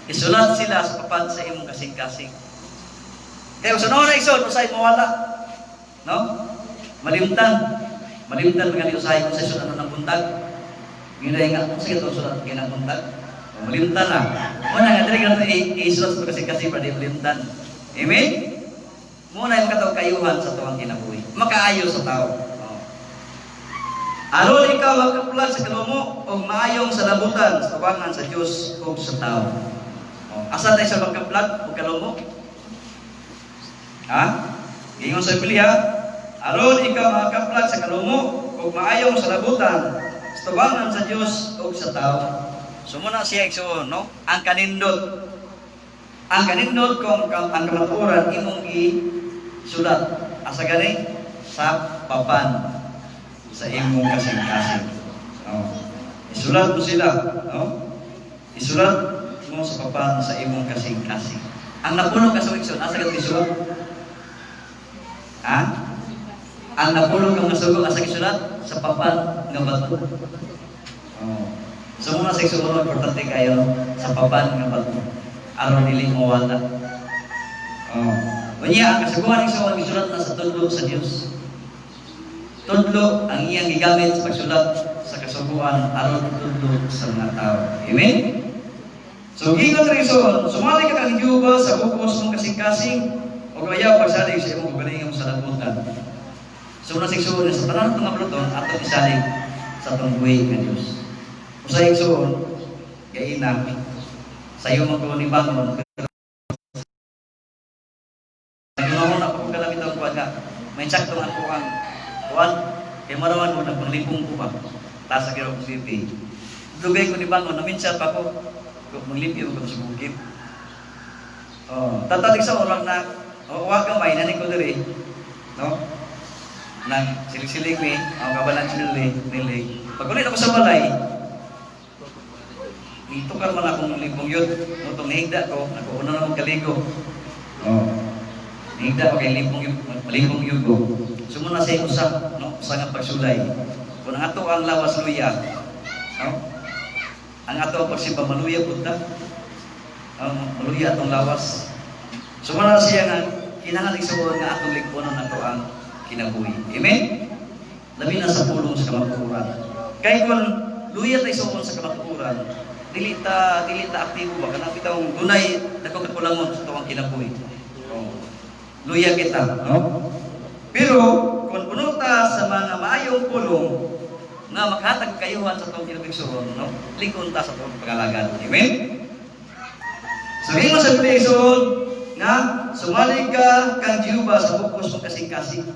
Isulat sila sa papan sa imong kasing-kasing. Kaya kung sa noon na, igsoon, usay mawala. No? Malimtan. Malimtan mga usahay kung sa isulat ano ng buntag. Ngayon nga, kung sige itong sulat kay ng buntag. O, malimtan na. Muna nga, dili ganito isulat sa kasing-kasing para di malimtan. Amen? Muna yung makatawag kayuhan sa tuwang kinabuhi. Makaayo sa tao. Oh. "Aron ikaw magkaplag sa kalumo o maayong salabutan sa tabangan sa Dios ug sa tao." Oh, asa tayo sa magkaplag o kalumo? Ha? Ingon sa Biblia, "Aron ikaw makaplag sa kalumo ug maayong salabutan sa tabangan sa Dios ug sa tao." So muna siya, igsoon, no? Ang kanindot. Ang kanindot kung ang kamatuoran imong i-sulat. Asa gani? Sa papan sa imong kasing-kasing. No? Isulat mo sila, no? Isulat mo sa papan sa imong kasing-kasing. Ang napuno ka sa igsoon, asa ka isulat? Ha? Ang napuno ka mga sugo, asa isulat? Sa papan nga bato. Oh. So muna sa igsoon, importante kayo sa papan nga bato. Aron dili mawala. Oh. Unya, ang kasuguan, igsoon, isulat na sa tudlo sa Dios. Tudlo ang iyang gigamit sa pagsulat sa kasuguan aron tudlo sa mga tao. Amen? So, giingon rin, igsoon, "Sumali ka kang Jehova sa bukos mong kasing-kasing o ayaw pagsalig sa imong kaugalingong salabutan." So, una sa igsoon, sa tanan mga pluton, atong isalig sa atong buhi nga Dios. Usahay, igsoon, gaina, sa iyo man ko ni bangon, pero na po kalamit ang kuwan nga, may sakto ang kuwang kuwan, kay marawan mo, nagpanglipong ko pa, tasa kiro kong BP. Dugay ko ni bangon, naminsa pa ko. Kung maglimpyo ko sa bukid. Oh, tatalig sa orang na oh, wa gamay na ni ko diri. No? Nang silig-silig mi, ang kabalan sinili, nili. Pag ulit ako sa balay, nitukar man akong libong yun. Mutong nihigda ko, nag-una na akong kaligo. Oh. Nihigda ko kay libong yun, malibong yun ko. Sumuna sa usa, no? Usa nga pagsulay. Kung ang ato ang lawas luya, no? Ang ato ang pagsimba maluya pud ta. Oh, maluya atong lawas. Sumuna siya nga kinahanglan igsuon nga atong ligpunon ato ang kinabuhi. Amen? Labi na sa pulong sa kamatuoran. Kay kung luya ta igsuon sa kamatuoran, dili ta aktibo ba kanang bitawng dunay dako kakulangon sa tuwang kinabuhi. Oh. Luya kita, no? Pero kung puno ta sa mga maayong pulong nga makahatag kayuhan sa tuwang kinabuhi, no? Likon ta sa tuwang pag-alagad. Amen? Sabihin mo sa igsoon nga sumalig ka kang Jehova sa bugkos mong kasing-kasing.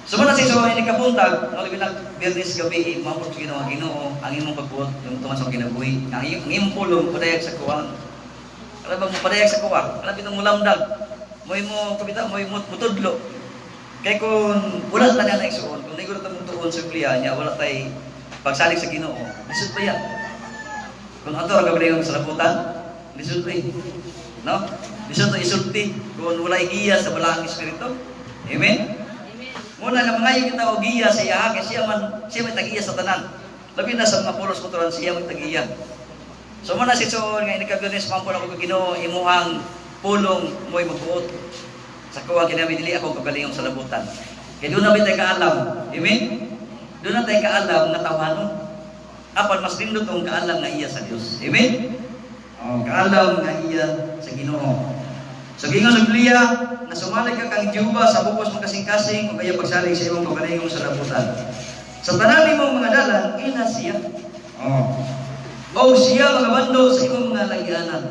Sumala sa igsoon ini kabuntag, no, labi na Biyernes gabi, mamot sa Ginoo, Ginoo, ang imong pagbuot ng tuman sa kinabuhi. Ang imong pulong padayag sa kuwang. Kala bang mo padayag sa kuwa? Kala bitong mulamdag. Moy mo kabita, moy mo mutudlo. Kay kung wala ta na igsoon, kung niguro ta tuon sa Biblia niya, wala tay pagsalig sa Ginoo. Lisod pa yan. Kung ato ra gabi sa labutan, lisod pa eh. No? Lisod na isulti kung wala giya sa balaang espiritu. Amen? Muna nga mangayo kita og giya sa iya kay siya man siya may tagiya sa tanan. Labi na sa mga pulos kuturan, siya may tagiya. So muna si Soon nga inikabyones mampun ako Ginoo, imuhang pulong mo'y magbuot sa kuwa kinabi, dili ako kagalingong sa labutan. Kay doon na may kaalam. Amen? Doon na tayo kaalam nga tawhanon. Apan mas nindot ang kaalam nga iya sa Dios. Amen? Oh, kaalam nga iya sa Ginoo. So gingon sa Biblia na sumalig ka kang Jehova sa bugkos mong kasing-kasing o kaya pagsalig sa imong kaugalingong sa labutan. Sa tanan nimong mga dalan, ila siya. Oh. O siya magabando sa imong mga lagyanan.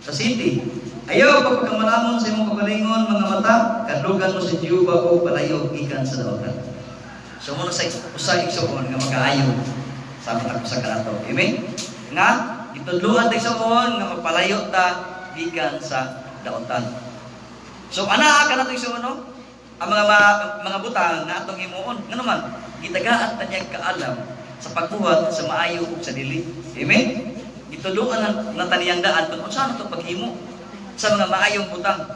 Sa city. Ayaw pagpagkamalamon sa imong kaugalingon mga mata, kadlugan mo si Jehova o palayo gikan sa daotan. So muna sa usa igsoon nga makaayo sa matag usa kanato. Amen? Nga gitudloan ta igsoon nga magpalayo ta gikan sa daotan. So ana ka nato igsoon, no? Ang mga butang nga atong himuon, ngano man gitagaan ta niya kaalam sa pagbuhat sa maayo ug sa dili. Amen? Gitudloan na taniyang daan kung unsa na to paghimo sa mga maayong butang.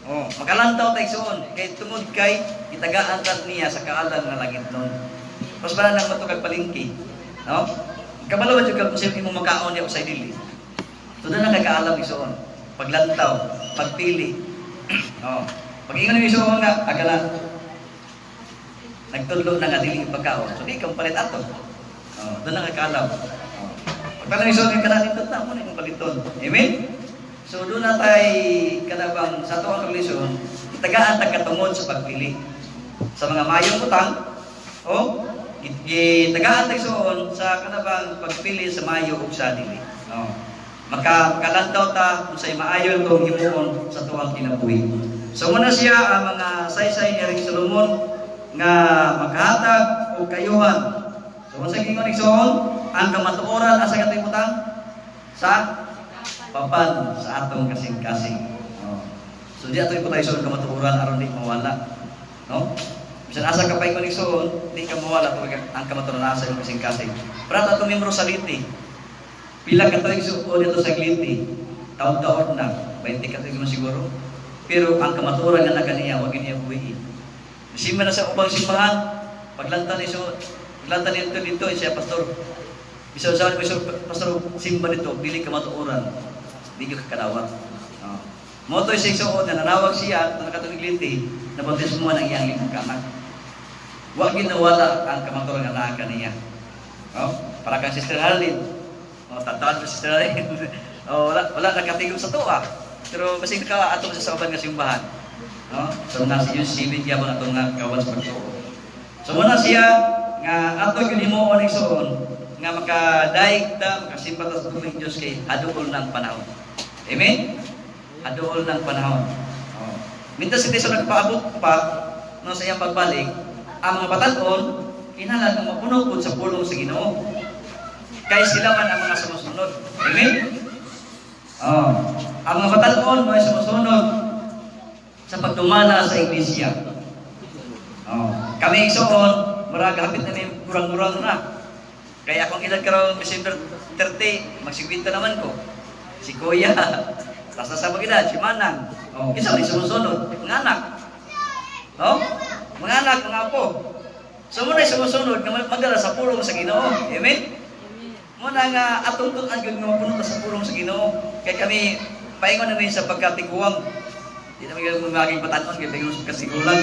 Oh, makalantaw ta igsoon kay tungod kay gitagaan ta niya sa kaalam nga langit nun. Mas bala nang matugag palengke, no? Kabalo jud ka kung sino imong makaon niya usay dili. So doon na kaalam igsoon. Paglantaw, pagpili. Oh. Pag-ingon ni igsoon nga agala nagtudlo na nga dili yung pagkaon. So di ka palit ato. Oh, doon na kaalam. Oh. Pagtanong igsoon nga kana nindot na mo na imong paliton. Amen? So doon na tay kanabang sa ato ang relasyon, itagaan ta katungod sa pagpili sa mga mayong butang o gitagaan ta igsoon sa kanabang pagpili sa mayo ug sa dili. Oh. Makalantaw ta kung sa maayo itong himuon sa tuwang kinabuhi. So muna siya ang mga saysay ni Haring Solomon nga makahatag og kayuhan. So kung sa gingon igsoon, ang kamatuoran asa katong butang sa papan sa atong kasing-kasing. Oh. So di ato iputay igsoon kamatuoran aron di mawala. No? Bisan asa ka pa ingon igsoon, di ka mawala tungod ang kamatuoran sa imong kasing-kasing. Pero atong membro sa Liti, pila ka tuig igsoon dito sa Liti, taon-taon na, 20 ka tuig man siguro. Pero ang kamatuoran nga nakaniya, wag niya buhiin. Simba na sa ubang simbahan, paglanta ni so, paglanta nito dito, siya pastor. Bisan sa pastor, pastor simba nito, dili kamatuoran, di ka kadawat. Oh. Mo to siya igsoon na nanawag siya na nakatulig Liti, na bautismo ang iyang limang kanak. Wa ginawala ang kamatuoran nga naa kaniya. Oh, para kang Sister Harlene. Oh, tataan ko Sister Harlene. Oh, wala wala nakatigom sa tuwa. Pero basig naka ato sa uban nga simbahan. No? So na si Yus gyapon atong nga kawan sa pagtuo. So muna siya nga ato gyud himuon igsoon nga makadaig ta, makasimba ta sa tubig Dios kay haduol ng panahon. Amen? Haduol ng panahon. Oh. Mintas si Kristo nagpaabot pa no sa iyang pagbalik, ang mga batan-on kinahanglan nga mapuno pud sa pulong sa Ginoo. Kay sila man ang mga sumusunod. Amen? Oh. Ang mga batan-on mga sumusunod sa pagdumala sa iglesia. Oh. Kami igsoon, murag hapit na may kurang-kurang na. Kaya akong edad karon December 30, mag-50 naman ko. Si Kuya, tapos sa mag edad, si Manang. Oh, kinsa man sumusunod? Mga anak. No? Mga anak, mga apo. So muna sumusunod nga magdala sa pulong sa Ginoo. Amen? Muna nga atong tun-an gyud nga mapuno ta sa pulong sa Ginoo. Kay kami paingon namin sa pagkatiguang. Di naman gyud maging batan-on kay paingon sa kasigulang.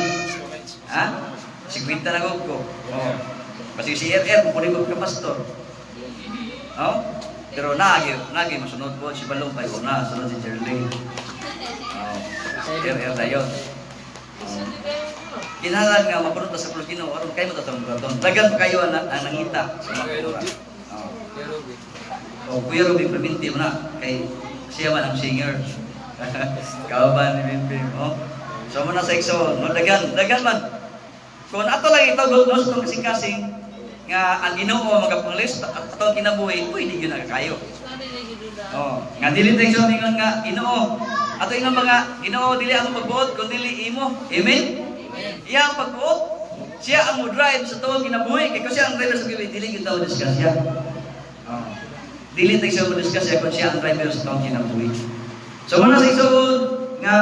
Ha? 50 na gud ko. Oh. Kasi si RR mo ko ka pastor. No? Pero naagi, naagi masunod ko si Balong kay una, sunod si Jerling. Oh. RR na yun. Oh. Kinahanglan nga mapuno ta sa pulong Ginoo aron kay mo tatong raton. Daghan pa kayo ang, nangita sa mga. Oh. Oh, Kuya Ruby Clemente mo na kay siya man ang singer. Kauban ni Bimbim, oh. So mo na sa igsoon, no, daghan, daghan man. Kung ato lang itaw no, sa itong kasing-kasing nga ang Ginoo magapanglis atong kinabuhi, pwede gyud na kayo. Oh, nga dili tayo sa ingon nga Ginoo. Ato ingon mga Ginoo dili ako pagbuot kun dili imo. Amen. Iya ang pagbuot. Siya ang mo drive sa tuong kinabuhi kay kung siya ang driver sa kinabuhi dili gyud tawo disgrasya. Oh. Dili tayo sa disgrasya kung siya ang driver sa tuong kinabuhi. So muna sa igsoon nga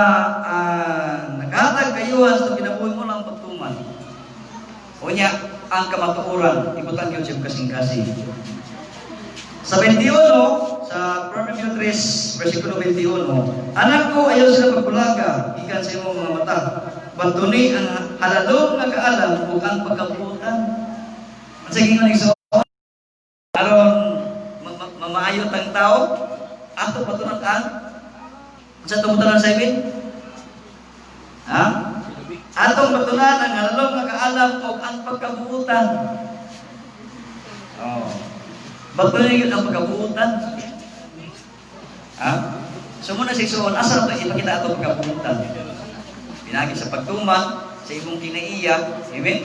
nakahatag kayuhan sa tuong kinabuhi mo lang pagtuman. Unya, ang kamatuoran, ibutan yun siya kasing-kasing. Sa 21, sa Proverbio 3, versikulo 21, "Anak ko, ayaw sila pagbulaga, gikan sa imong mga mata. Batuni ang halalong nga kaalam ug ang pagkabuotan." Ang sige nga igsoon, aron mamaayo tang tao, ato patunan ang sa tumutunan sa ibin? Ha? Atong patunan ang halalong nga kaalam ug ang pagkabuotan. Oh. Batunan yun ang pagkabuotan. Ha? So muna sa igsoon, asa na ito ipakita atong pagkabuotan? Pinagi sa pagtuman, sa imong kinaiya, amen?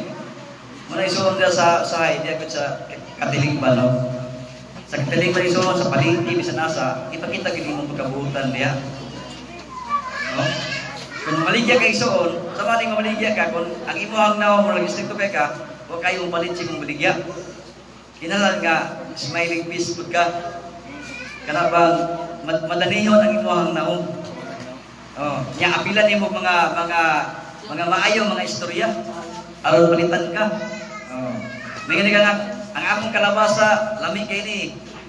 Muna igsoon ka sa hindi agad sa katilingban, no? Sa katilingban igsoon, sa palengke, bisan asa, ipakita gyud imong pagkabuotan diha. No? Kung maligya ka igsoon, sa maling mamaligya ka, kung ang imong nawong mo stricto kay ka, wa kayo palit sa imong baligya. Kinahanglan nga smiling face pud ka. Kana bang madanihon ang imong naong. Oh, nya apilan nimo mga maayo mga istorya aron palitan ka. Oh. May ka nga ang among kalabasa lami kay ni,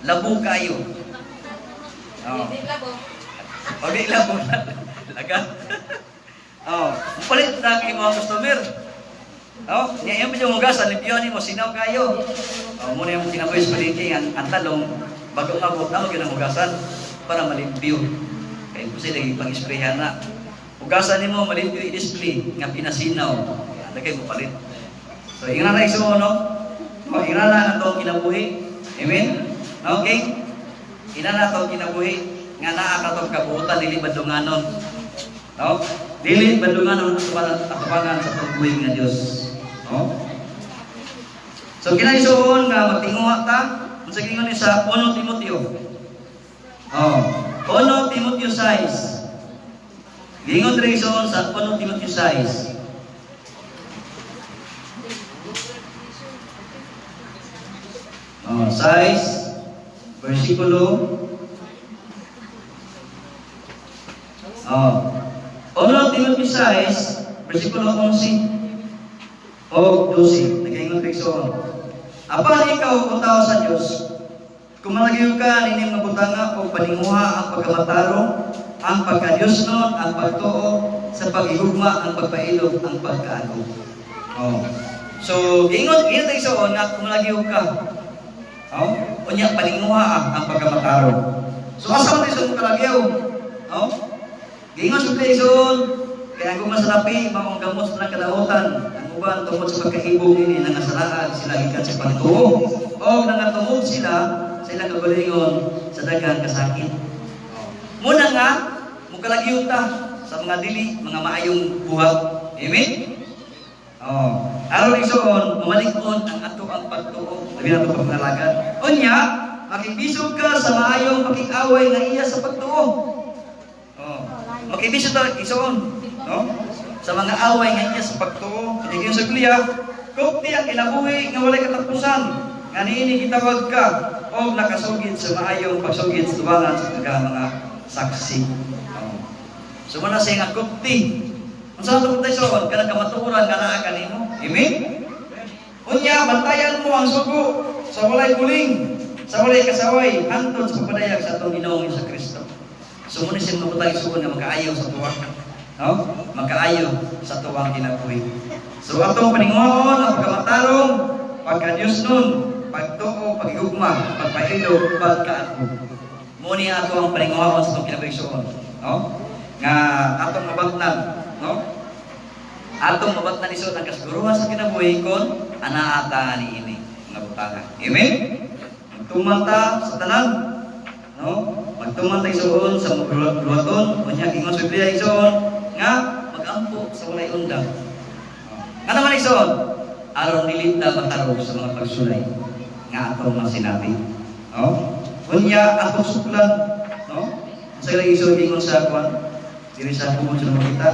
labo kayo. Oh. O di labo laga. Oh, palit na ang imong customer. Oh, nya imo yung hugasan, limpyo nimo, sinaw kayo. Oh, muna yung kinabuhi sa palengke ang talong bago mabot amo gyud ang hugasan para malimpyo. Kay imposible lagi pang-sprayhan na. Hugasan nimo malimpyo i-display nga pinasinaw. Lagay mo palit. So ingana na igsoon, no? Oh, ingana na ang atong kinabuhi. Amen? Okay? Ingana na atong kinabuhi nga naa ka atong kabuotan dili badlunganon. No? Dili badlunganon atubangan sa atong buhi nga Dios. No? So kinaisuon nga magtinguha ta unsa gingon ni sa 1 Timoteo. Oh, 1 Timoteo 6. Gingon diri igsoon sa 1 Timoteo 6. Oh, 6 versikulo. Oh. 1 Timoteo 6 versikulo 11 o 12. Nagaingon kay igsoon. Apan ikaw o tao sa Dios, kung malagyo ka nining mga butanga o paninguha ang pagkamatarong, ang pagkadiyosnon, ang pagtuo, sa pagihugma, ang pagpailog, ang pagkaagom. Oh. So, ingon ingon tayo igsoon nga kung malagyo ka. Oh, unya paninguha ang pagkamatarong. So asa man tayo sa kalagyaw? Oh? Giingon sa igsoon, kaya kung masalapi, maong gamot sa kadautan, ang uban tungod sa pagkahibong ini nangasalaan sila gikan sa pagtuo. O nangatungod sila sa ilang kagalingon sa daghang kasakit. Muna nga, mukalagyo ta sa mga dili, mga maayong buhat. Amen? Oh. Aron igsoon, mamalig-on ang ato ang pagtuo. Labi na ito pagpangalagan. Unya, Makibisog ka sa maayong pakig-away nga iya sa pagtuo. Oh. Makibisog ta isuon, no? Sa mga away nga iya sa pagtuo. Kaya sa Biblia, kupti ang kinabuhi nga walay katapusan, nga niini gitawag ka og nakasugid sa maayong pagsugid sa tuwangan sa taga mga saksi. Oh. So muna siya nga kupti. Unsa ato kupti isuon? Kanang kamatuoran nga naa kanimo. Amen? Unya, bantayan mo ang sugo sa walay buling, sa walay kasaway, hangtod sa pagpadayag sa atong Ginoong Hesus Kristo. So muna siya mabutang isuon nga makaayo sa tuwang. No? Makaayo sa tuwang kinabuhi. So atong paninguhaon ang pagkamatarong, pagka-Diyos nun, pagtuo, paghigugma, pagpailo, pagkaatbo. Muna ato ang paninguhaon sa atong kinabuhi isuon. No? Nga atong mabatnan, no? Atong mabatnan isuon ang kasiguruhan sa kinabuhi kon anaata ni ini nga butanga. Amen? Magtumanta sa tanan, no? Magtumanta isuon sa magluwaton, unya ingon sa Biblia isuon nga magampo sa walay undang. Nga naman isuon, aron dili ta matarog sa mga pagsulay nga atong mga sinabi. No? Unya atong suklan, no? Sa ilang isuon ingon sa kuan, diri sa kumon sa makita.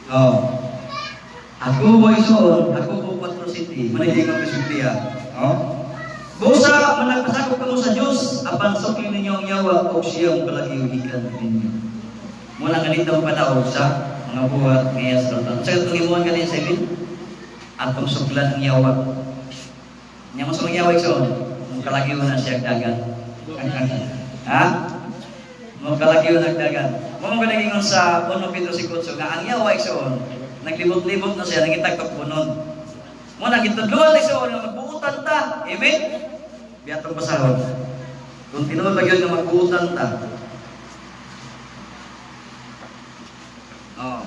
Oh. Ako po isuon, ako po 4 City, maniging ang Biblia. Oh. Busa managpasakop kamo sa Dios, apan sukli ninyo ang yawa og siyang palagiuhikan ninyo. Muna ganito ang padaog sa mga buhat ngaya sa taon. Sa itong imuhan ganin sa ibin, atong suklan ang yawa. Nya mo sa mga yawa isuon, mong kalagiw na siya dagan. Ha? Mong kalagiw na dagan. Mong kalagiw sa 1 Pedro 5:8 nga ang yawa isuon, naglibot-libot na siya, nangitagtok punon. Mo na gitudluan isuon nga magbuutan ta. Amen? Biatong basahon. Kung tinuod ba gyud nga magbuutan ta. Oh.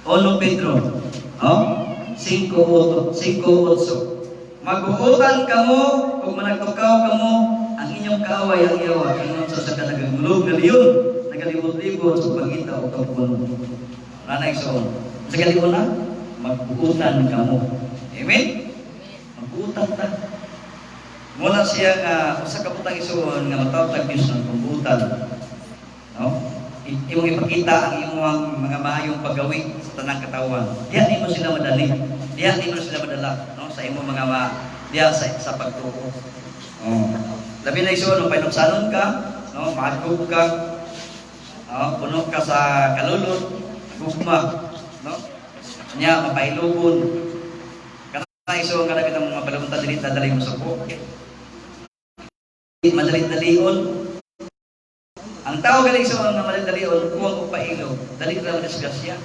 1 Pedro, oh, 5:8. Magbuutan kamo ug managtukaw kamo ang inyong kaaway ang yawa ingon sa kanagulog nga leon nagalibot-libot sa pangita og tagpunon. Ranay isuon. Sa galion na magbuutan kamo. Amen? Magbuutan ta. Muna siya nga usa ka butang isuon nga matawag tag Dios ng pagbuutan. No? Imong ipakita ang imong mga maayong paggawi sa tanang katawhan. Diha nimo sila madali. Diha nimo sila madala, no? Sa imong mga diha sa pagtuo. Oh. Labi na isuon no painuksanon ka, no? Mahagog ka. No? Puno ka sa kalulot, gugma, no? Nya mapailobon. Kana isuon kana bitang mga palunta dili dadali mo suko. Madali-dalion. Ang tao galing sa mga madali-dalion, kuwang og pailo, dali ra madisgrasya.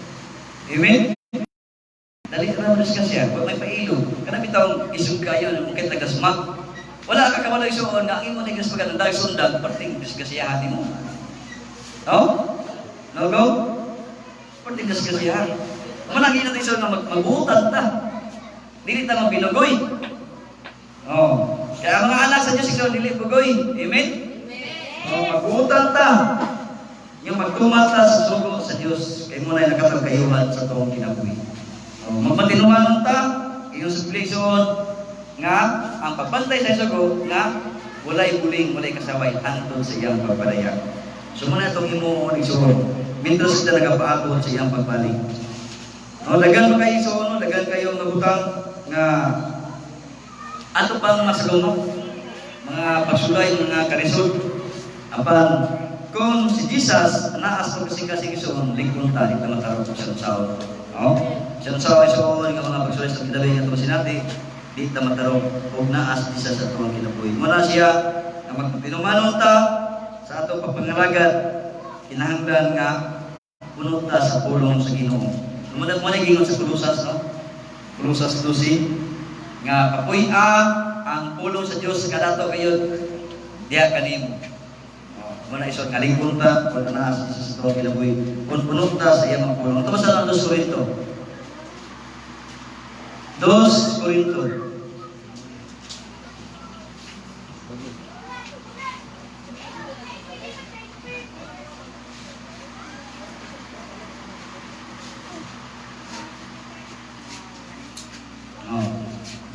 Amen? Dali ra madisgrasya, wa may pailo. Kana bitawng isog kayo ng mukha tagasmak. Wala ka kabalo isuon nga ang imo ni gispagan ang sundag perting disgrasyahan nimo. No? No go? Perting disgrasyahan. Manang ina isuon nga magbuutan ta. Dili ta mabinugoy. Oh. Kaya mga anak sa Dios isuon dili bugoy. Amen? Oh, magbuutan ta. Yung magtumata sa sugo sa Dios kay mo na nakatag kayuhan sa tuong kinabuhi. Oh, magmatinumanon ta iyong supplication nga ang pagbantay sa sugo nga walay buling, walay kasaway hangtod sa iyang pagpadayag. So muna itong himuon igsuon mintros kita nagapaabot sa iyang pagbalik. No, dagan pa kayo igsuon, no? Dagan kayo nga butang nga ato pang masalunok mga pagsulay, mga karisod. Apan kung si Jesus naas pag kasing-kasing isuon, lingkon ta, di ta matarong sa saon. No? Sa saon isuon nga mga pagsulay sa kinabuhi nga sinati, di ta matarong og naas Jesus sa atong kinabuhi. Muna siya nga magtinumanon ta sa atong pagpangalagad, kinahanglan nga puno ta sa pulong sa Ginoo. Muna mo na gingon sa Kolosas, no? Kolosas 12 nga kapuy-a ang pulong sa Dios kadato kayo diha kanimo. Muna isod nga lingkon ta kung naas sa atong kinabuhi, kung puno ta sa iyang pulong. Ito sa 2 Corinto. 2 Corinto.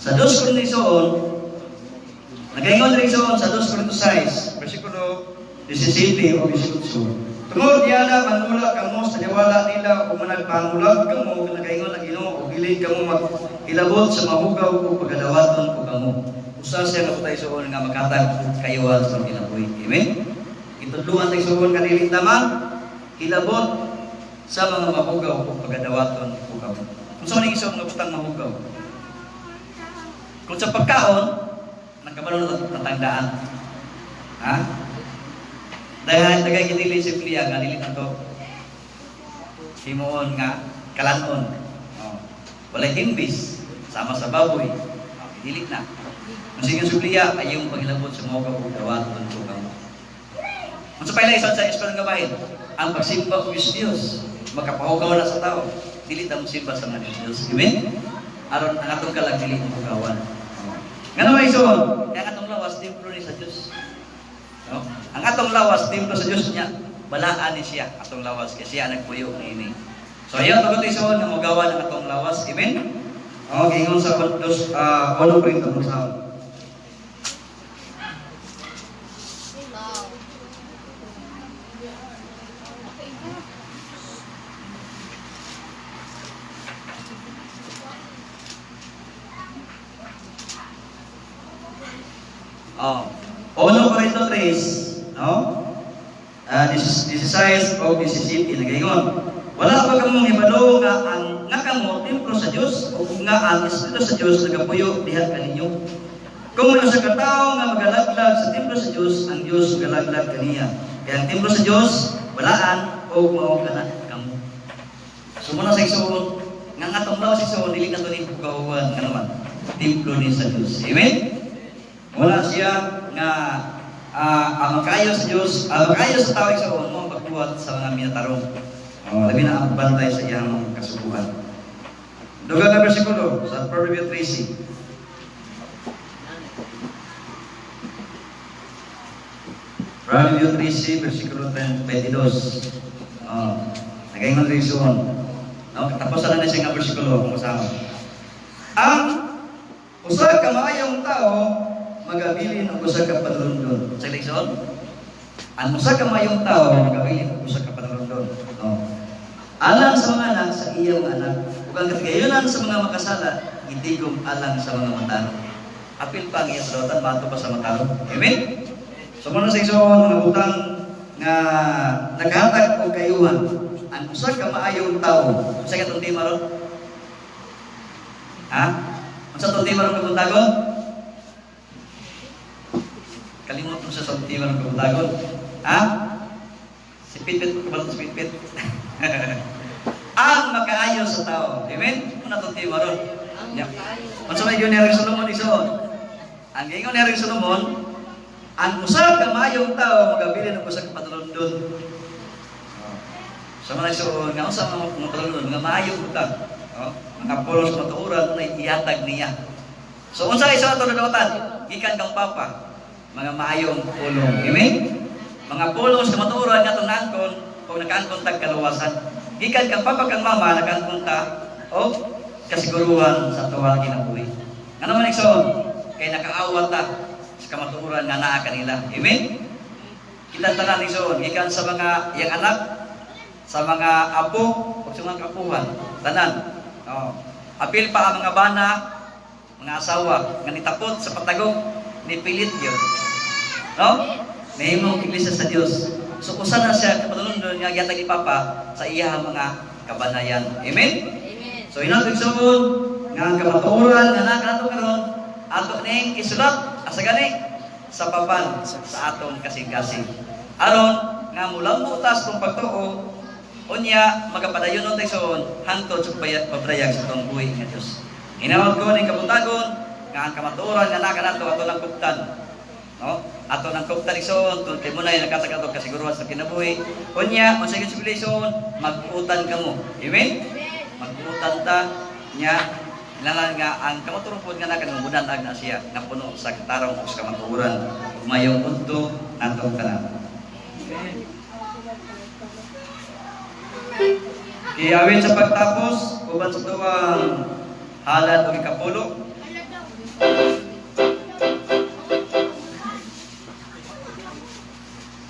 Sa 2 Corinto igsoon, nagaingon diri igsoon sa 2 Corinto 6, versikulo 17 o 18. Tungod diana manula kamo sa liwala nila o managpangulag kamo, nagaingon ang Ginoo, o dili kamo maghilabot sa mahugaw o pagadawaton ko kamo. Usa siya nga butang igsoon nga maghatag kayuhan sa kinabuhi. Amen? Itudluan tayo igsoon nga dili tama hilabot sa mga mahugaw o pagadawaton ko kamo. Kung sa man mga butang mahugaw? Kung sa pagkaon, nakabalo na tatangdaan. Ha? Dahil tagay kinili si Biblia nga dili na to himuon nga kalanon. Oh. Walay himbis sama sa baboy. Oh, dili na. Kung sige sa Biblia, ayaw paghilabot sa mga o dawaton ko kamo. Kung sa paila isa sa eskwela nga bahin, ang pagsimba og Diyos, makapahugaw na sa tao. Dili ta mo simba sa mga Diyos. Amen? Aron ang atong kalag dili mo hugawan. Ngano may igsoon? Kaya ang atong lawas templo ni sa Dios. No? Ang atong lawas templo sa Dios niya, balaan ni siya atong lawas kay siya nagpuyo niini. So ayaw tugod igsoon nga mogawan ang atong lawas. Amen? Okay, ingon sa dos 1 Corinto sa. Oh. 1 Corinto 3, no? 16 o 17 nagaingon. Wala pa kamong hibalo nga ang nga kamo templo sa Dios o nga ang Espiritu sa Dios nagapuyo diha kaninyo. Kung may usa ka tawo nga magalaglag sa templo sa Dios, ang Dios magalaglag kaniya. Kaya ang templo sa Dios balaan o mao kana kamo. So muna sa igsoon nga atong lawas igsoon dili na to ni hugawan kanaman. Templo ni sa Dios. Amen. Wala siya nga ang makayo sa Dios, ang makayo sa tao igsoon mo pagbuhat sa mga minatarong. Labi na ang bantay sa iyang kasubuhan. Dugang nga bersikulo sa Proverbio 13. Proverbio 13, versikulo 22. Nagaingon rin igsoon. No, katapusan na siya nga bersikulo kung kasama. Ang usa ka maayong tao magabilin og usa ka padulundon. Sa igsoon? Ang usa ka maayong tao magabilin og usa ka padulundon. No. Alang sa mga anak sa iyang anak, ug ang katigayunan sa mga makasala gitigom alang sa mga matarong. Apil pa ang iyang sadawatan bato pa sa matarong. Amen. So muna sa igsoon mga butang nga naghatag og kayuhan. Ang usa ka maayong tao, unsa ka tong tema ron? Ha? Unsa tong tema ron kabuntagon? Kalimot mo sa tema ron kabuntagon. Ha? Si Pitpit, kabalo si Pitpit. Ang makaayo sa tao. Amen? Muna tong tema ron. Yeah. Unsa may giingon ni Haring Solomon igsoon? Ang giingon ni Haring Solomon, ang usa ka maayong tao magabilin og usa ka padulundon. Sa mga igsoon nga usa mga padulundon nga maayong butang, no? Mga pulong sa matuoran na ihatag niya. So unsa isa ato nadawatan? Gikan kang papa, mga maayong pulong. Amen? Mga pulong sa matuoran nga atong naangkon og nakaangkon tag kaluwasan. Gikan kang papa kang mama nakaangkon ta og kasiguruhan sa atuang kinabuhi. Ngano man igsoon? Kay nakaawat ta sa kamatuoran nga naa kanila. Amen? Kita tanan igsoon gikan sa mga iyang anak, sa mga apo o sa mga kapuhan, tanan. Oh. Apil pa ang mga bana, mga asawa nga nitapot sa patagong nipilit gyud. No? Nahimong iglesia sa Dios. So usa na siya kapadulondon nga gihatag ni Papa sa iya mga kabanayan. Amen? Amen. So inato igsoon nga ang kamatuoran nga naa kanato karon ato ning isulat asa gani sa papan sa atong kasing-kasing. Aron nga mulambo ta sa atong pagtuo, unya magapadayon ta igsoon hangtod sa pagpadayag sa atong buhi nga Dios. Hinawag ko ning kabuntagon nga ang kamatuoran nga naa kanato ato nang kuptan. No? Ato nang kuptan igsoon tungod kay munay nakatag ato kasiguruhan sa kinabuhi. Unya unsa gyud igsoon mag-utan kamo. Amen? Mag-utan ta nya kinahanglan nga ang kamatuoran pod nga nakanumudan ag na siya nga puno sa katarong ug sa kamatuoran ug mayong udto natong tanan. Kaya awit sa pagtapos uban sa tuwang halad og ikapulo.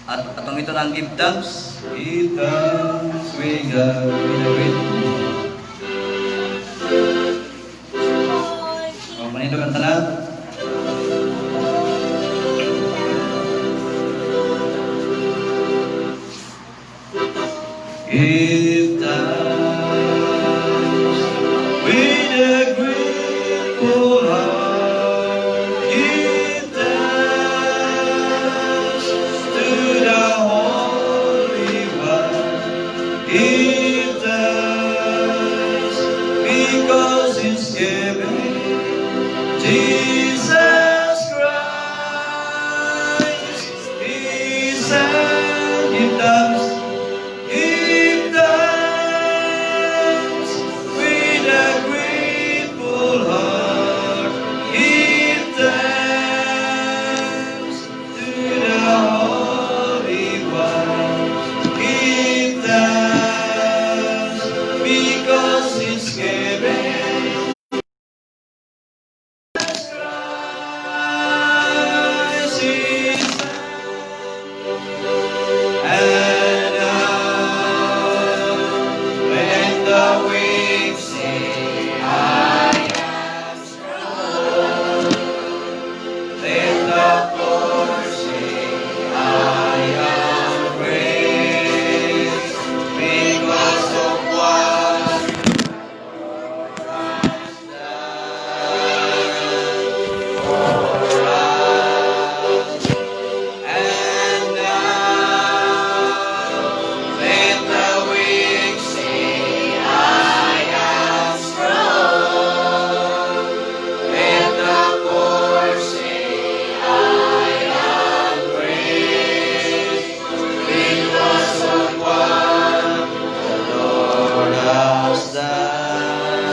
At atong ito na ang give thanks. Give thanks with a great. O, manindog ang tanan. Give thanks with a grateful heart. Give thanks to the Holy One. Give thanks because He's given Jesus Christ, His Son. Give thanks. Give thanks with a grateful heart. Give thanks to the Holy One. Give thanks because He's given Christ His Son. And now, let the weak say, "I am strong." Let the poor say, "I am rich," because of what has done for us. And now, let the weak say, "I am strong." Let the poor say, "I am rich," because of what the Lord has done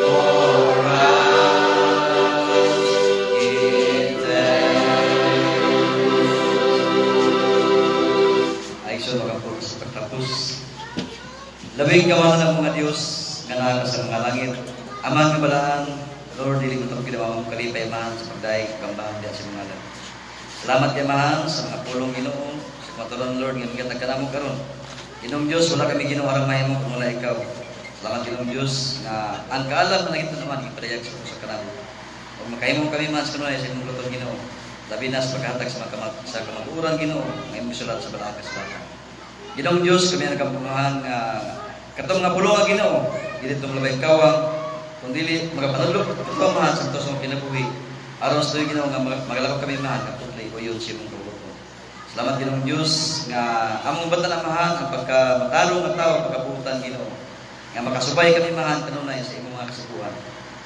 for us. Give thanks. Ay, so magapuro sa pagtapos. Labing kamahal ng mga Diyos nga naa ka sa mga langit. Ama nga balaan, Lord, dili mo itong ginawa mong kalipay, Amahan, sa pagdayeg, pagambahan diya sa mga langit. Salamat kay Amahan sa mga pulong Ginoo, sa kamatuoran, Lord, nga migatag ka namo karon. Ginoong Diyos, wala kami Ginoo aron mahimo kung wala ikaw. Salamat, Ginoong Diyos, nga ang kaalam na langit naman ipadayag sa kanamo. Ug makahimo kami man sa kanunay sa imong buluhaton, Ginoo. Labi na sa paghatag sa kamatuoran, Ginoo, nga imong sulat sa balaang kasulatan. Ginoong Diyos, kami ang nagkampuhan nga katong nga pulong nga Ginoo, dili itong labay kawang, kung dili magapanudlo ito mahal sa ito sa mga kinabuhi. Aron sa tuig, Ginoo, nga magalakaw kami mahal nga putli o yun sa imong kabuluton. Salamat, Ginoong Diyos, nga among batan amahan ang pagkamatarong nga tao pagkabuutan, Ginoo. Nga makasubay kami mahan kanunay sa imong mga kasuguan.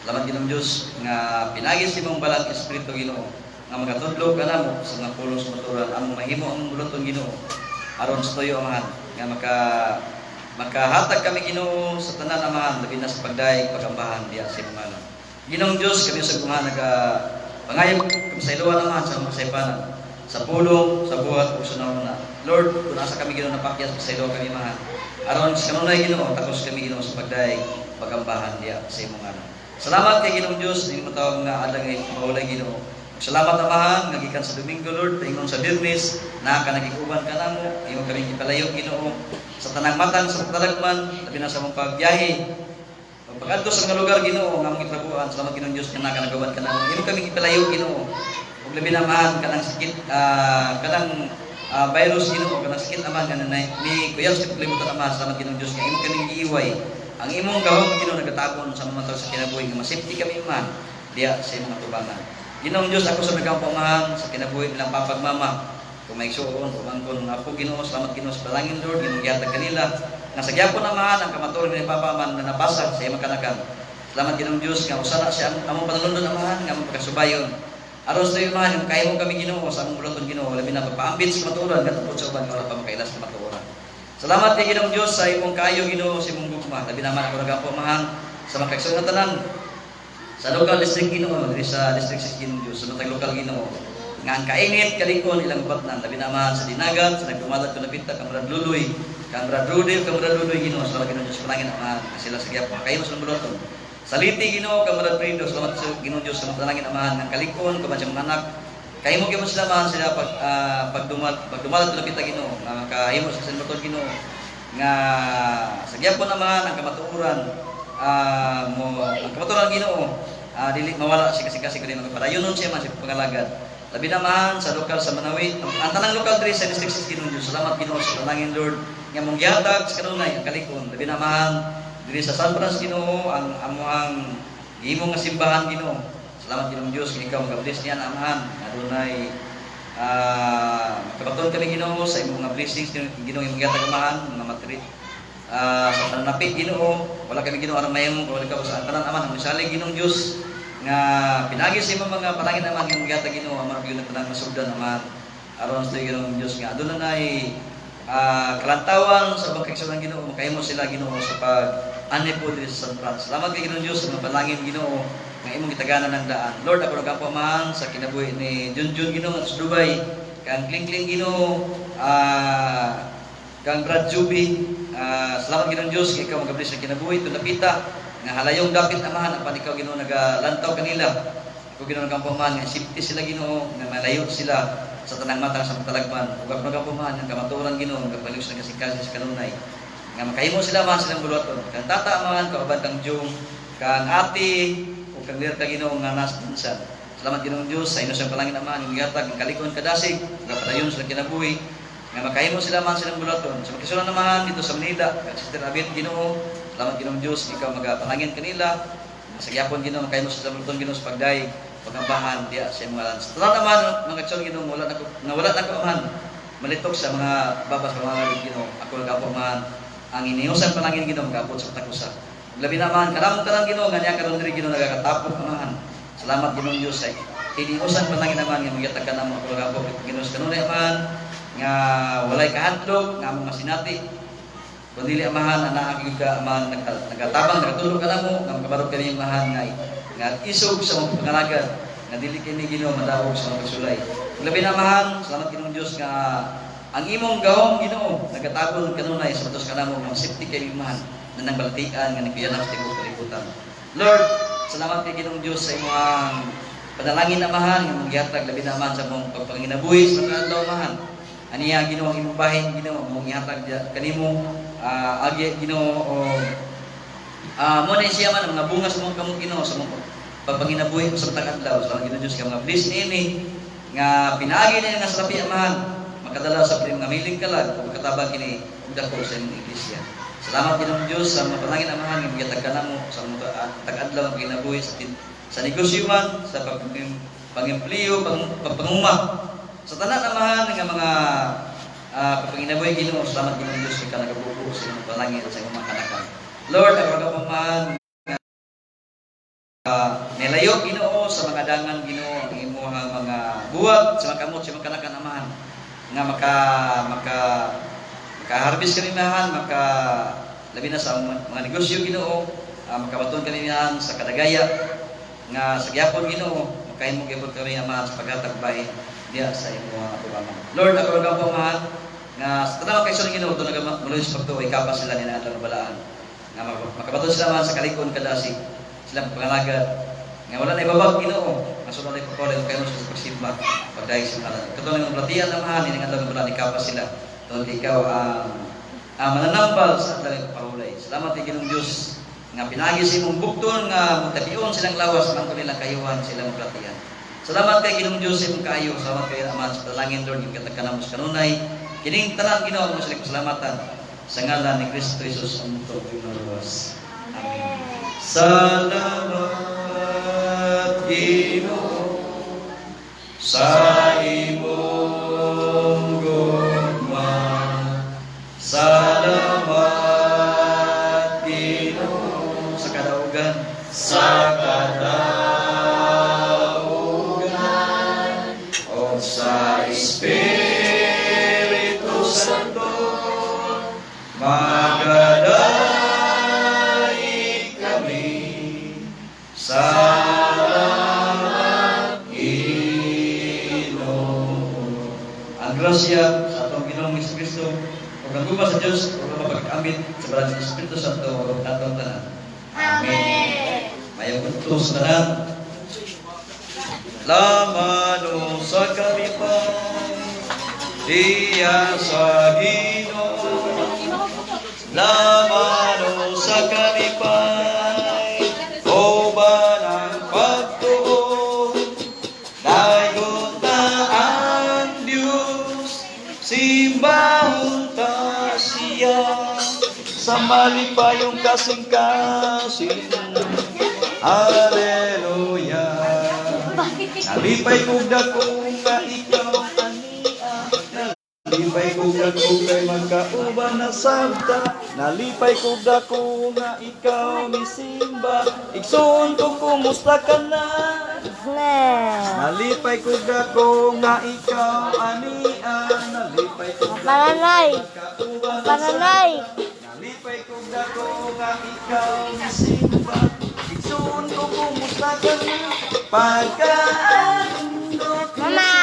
Salamat, Ginoong Diyos, nga pinagi sa imong balang Espiritu, Ginoo, nga magatudlo ka namo sa mga pulong sa kamatuoran among mahimo ang buluhaton, Ginoo. Aron sa tuyo amahan nga makahatag kami, Ginoo, sa tanan amahan labi na sa pagdayeg pagambahan diya sa imong ngalan. Ginoong Diyos, kami sa kumahan naga pangayab kami sa iluwan amahan sa mga kasaypanan sa pulong, sa buhat ug sa nauna. Lord, kung asa kami, Ginoo, napakyas sa iluwan kami amahan. Aron sa kanunay, Ginoo, takos kami, Ginoo, sa pagdayeg pagambahan diya sa imong ngalan. Salamat kay Ginoong Diyos, ning matawag nga adang ay maulay, Ginoo. Salamat amahan nga gikan sa Domingo, Lord, paingon sa Biyernes, na ka nagiguban ka namo, imo kami ipalayo, Ginoo, sa tanang matang sa talagman, labi na sa among pagbiyahe. Pagkadto sa mga lugar, Ginoo, nga among gitrabuhan, salamat, Ginoong Dios nga naka nagawan ka namo. Imo kami ipalayo, Ginoo. Ug labi na amahan kanang sakit kanang virus, Ginoo, kanang sakit amahan nga nanay ni kuyab sa kalibutan amahan, salamat, Ginoong Dios nga imo kami giiway. Ang imong gahom, Ginoo, nagatabon sa mga sa kinabuhi nga masafety kami amahan diya sa imong atubangan. Ginoong Diyos, ako sa nagampamahan sa kinabuhi nilang papagmama. Kung may igsuon, pamangkon, mga apo, Ginoo, salamat, Ginoo sa balangin, Lord, Ginoo gihatag kanila. Nga sa gyapon amahan ang kamatuoran ni Papa man na nabasa sa imong kanakan. Salamat, Ginoong Diyos nga usa na siya among panalundon amahan nga among pagkasubayon. Aron sa tuyo amahan, kaya mo kami, Ginoo, sa among buluhaton, Ginoo, labi na pagpaambit sa kamatuoran ngadto sa uban nga wala pa makailas sa kamatuoran. Salamat kay Ginoong Diyos sa imong kaayo, Ginoo, sa imong gugma. Labi naman ako nagampo amahan sa mga kaigsoon tanan sa local district, Ginoo, diri sa District 6, Ginoong Diyos, sa matag lokal, Ginoo. Nga ang kainit kalikon ilang batnan, labi naman sa Dinagat, sa nagdumalag Kunapita, kang Brad Luloy, kang Brad Rudy, kang Brad Luloy, Ginoo, sa Ginoong Diyos, panangin amahan sila sa gyapon. Kayo sa buluhaton. Sa Leyte, Ginoo, kang Brad Fredo, salamat sa Ginoo Diyos sa mga panalangin, Amahan, ng kalikon, kaban sa mga anak. Kahimo gyud mo sila, Amahan, sila pag pagdumal pagdumal lapit Ginoo, nga makahimo sa San Ginoo nga sa gyapon, Amahan, ang kamatuoran mo ang kamatuoran, Ginoo, dili mawala si kasi kundi magpadayonon siya man sa pangalagad. Labi na, Amahan, sa lokal sa Manawi, ang tanang lokal diri sa District 6, Ginoo Diyos. Salamat, Ginoo, sa panalangin, Lord, nga mong gihatag sa kanunay ang kalikon. Labi na, Amahan, diri sa San Francisco, Ginoo, ang amuang gihimo nga simbahan, Ginoo. Salamat, Ginoong Diyos, nga ikaw magabless niya, Amahan. Adunay makabaton kami, Ginoo, sa imong mga blessings, Ginoo, imong gihatag, Amahan, mga materi sa pananapit, Ginoo. Wala kami, Ginoo, aron mahimo kung wala ka sa tanan, Amahan. Ang misalig, Ginoong Diyos, nga pinagi sa imong mga panangin, Amahan, imong gihatag, Ginoo, amo gyud ang tanang masugdan, Amahan. Aron sa Ginoong Diyos nga aduna nay kalantawan sa ubang kaigsuonan, Ginoo, makahimo sila, Ginoo, sa pag ani po diri sa San Fran. Salamat kay Ginoong Diyos sa mga panalangin, Ginoo, nga imong gitaganan ng daan. Lord, ako nagampo, Amahan, sa kinabuhi ni Junjun, Ginoo, sa Dubai, kang Klingkling, Ginoo, kang Brad Juby, salamat, Ginoong Diyos kay ikaw magabless sa kinabuhi tulapita nga halayong dapit, Amahan, apan ikaw, Ginoo, nagalantaw kanila. Ako, Ginoo, nagampo, Amahan, nga safety sila, Ginoo, nga malayo sila sa tanang matang sa matalagman. Ug ako nagampo, Amahan, nga kamatuoran, Ginoo, nga sa kasing-kasing sa kanunay nga makahimo sila man silang buluhaton. Kang tata, Amahan, kauban kang Jung, kang ate ug kang Lerta, Ginoo, nga nas pinsan. Salamat, Ginoong Dios, sa inyo siyang palangin, Amahan, nga gihatag ang kalikon kadasig nga padayon sa kinabuhi nga makahimo sila man silang buluhaton. Sa makisulan naman dito sa Manila, kang Sister Abit, Ginoo, salamat, Ginoong Dios, ikaw magapalangin kanila. Sa gyapon, Ginoo, makahimo sila buluhaton, Ginoo, sa pagdayeg, pagambahan diya sa imong ngalan. Sa tanan naman mga kaigsoon, Ginoo, wala na ko, Amahan, malitok sa mga babas sa mga Ginoo. Ako nagapo, Amahan, ang iniusan palangin, Ginoo, magaabot sa katakusa. Labi naman kanamong tanan, Ginoo, nga niya karon diri, Ginoo, nagakatapok, Amahan. Salamat, Ginoong Dios, sa iniusan palangin naman nga magyatag ka namo. Ako nagapo, Ginoo, sa kanunay, Amahan, nga walay kahadlok nga among masinati kun dili, Amahan, anaa gyud ka, Amahan, nagatabang, nagatulog ka namo nga makabarog kami, Amahan, nga nga isog sa mga pangalagad nga dili kini, Ginoo, madaog sa mga pagsulay. Labi na, Amahan, salamat, Ginoong Dios, nga ang imong gahom, Ginoo, nagatabon kanunay sa batos kanamo nga safety kay Amahan na nang balatian nga nagpiyanap sa tibuok kalibutan. Lord, salamat kay Ginoong Dios sa imong panalangin, Amahan, nga mong gihatag labi na, Amahan, sa mong pagpanginabuhi sa mga adlaw, Amahan. Aniya, Ginoo, ang imong bahin, Ginoo, mong gihatag kanimo agi, Ginoo, o mo na siya man ang mga bunga sa mong kamot, Ginoo, sa mong pagpanginabuhi sa matag adlaw. Salamat, Ginoo Dios kay mga bless niini nga pinaagi niya nga salapi, Amahan, makadala sa mga miling kalag o makatabang kini og dako sa imong iglesia. Salamat, Ginoong Dios, sa mga panalangin, Amahan, nga gihatag kanamo sa mga tag-adlaw nga kinabuhi sa negosyo man, sa pag-empleo, pagpanguma. Sa tanan, Amahan, nga mga pagpanginabuhi, Ginoo, salamat, Ginoong Dios kay ka nagabubo sa imong panalangin sa imong mga kanakan. Lord, ako Amahan, nilayo, Ginoo, sa mga dangan, Ginoo, ang imong mga buhat sa mga kamot sa mga kanakan, Amahan, nga maka maka maka-harvest kami, Amahan, maka labi na sa mga negosyo, Ginoo, makabaton kami, Amahan, sa kadagaya nga sa gyapon, Ginoo, makahimo gyapon kami, Amahan, sa paghatag bahin diya sa imong atubangan. Lord, ako lang po, Amahan, nga sa tanang kaigsoon, Ginoo, to nagamuloy sa pagtuo, ikapas sila nila adlaw balaan nga makabaton sila, Amahan, sa kalikon kadasig sila pangalagad nga wala na ibabag, Ginoo, nga sunod na ipapawala kayo sa pagsimba pagdayeg sa ngalan katulad ng balatian, Amahan, ini nga adlaw balaan ikapas sila tungod kay ikaw ang mananambal sa adlaw pahulay. Salamat kay Ginoong Dios nga pinagi sa imong bukton nga mutabion silang lawas ang nilang kayuhan silang balatian. Salamat kay Ginoong Dios sa imong kaayo. Salamat kay Amahan sa dalangin, Lord, yung katag kanamo sa kanunay. Kining tanan, Ginoo, mo sila pasalamatan sa ngalan ni Kristo Jesus ang Ginoo. Amen. Salamat, Ginoo, sa imong gugma. Salamat, Ginoo, sa kadaugan. Sa kadaugan o sa Espiritu Santo magadaig kami. Salamat, Ginoo. Ang grasya sa atong Ginoong Kristo ug ang gugma sa Dios ug ang mapagkaambit sa balaan sa Espiritu Santo ug atong tanan. Amen. Ayaw ko sa tanan. Lamano sa kalipay, diya sa Ginoo. Lamano sa kalipay, uban ang pagtuo. Daygon ta ang Diyos, simbahon ta siya, sa malipayong kasing-kasing. Hallelujah. Nalipay kog dako nga ikaw ania. Nalipay kog dako kay magkauban na sabta. Nalipay kog dako nga ikaw misimba. Igsoon ko, kumusta ka na? Nalipay kog dako nga ikaw ania. Nalipay kog dako Pananay. magkauban na Pananay. sabta. Nalipay kog dako nga ikaw misimba. Igsoon ko, kumusta ka na? Pagkaanindot Mama.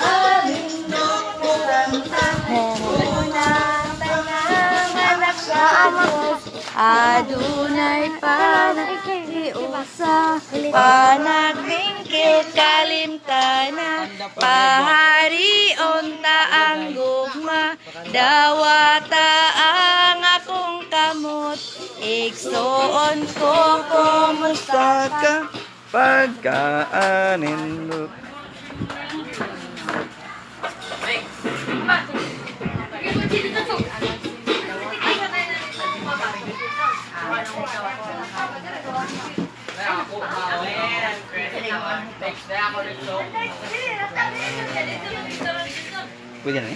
Anindot mo kanta. Unang tanang anak sa Diyos, adunay panagtiusa, panagtingkil kalimtana, paharion ta ang gugma, dawata ang akong kamot, igsoon ko, kumusta Ka pagkaanindot. Pwede na eh?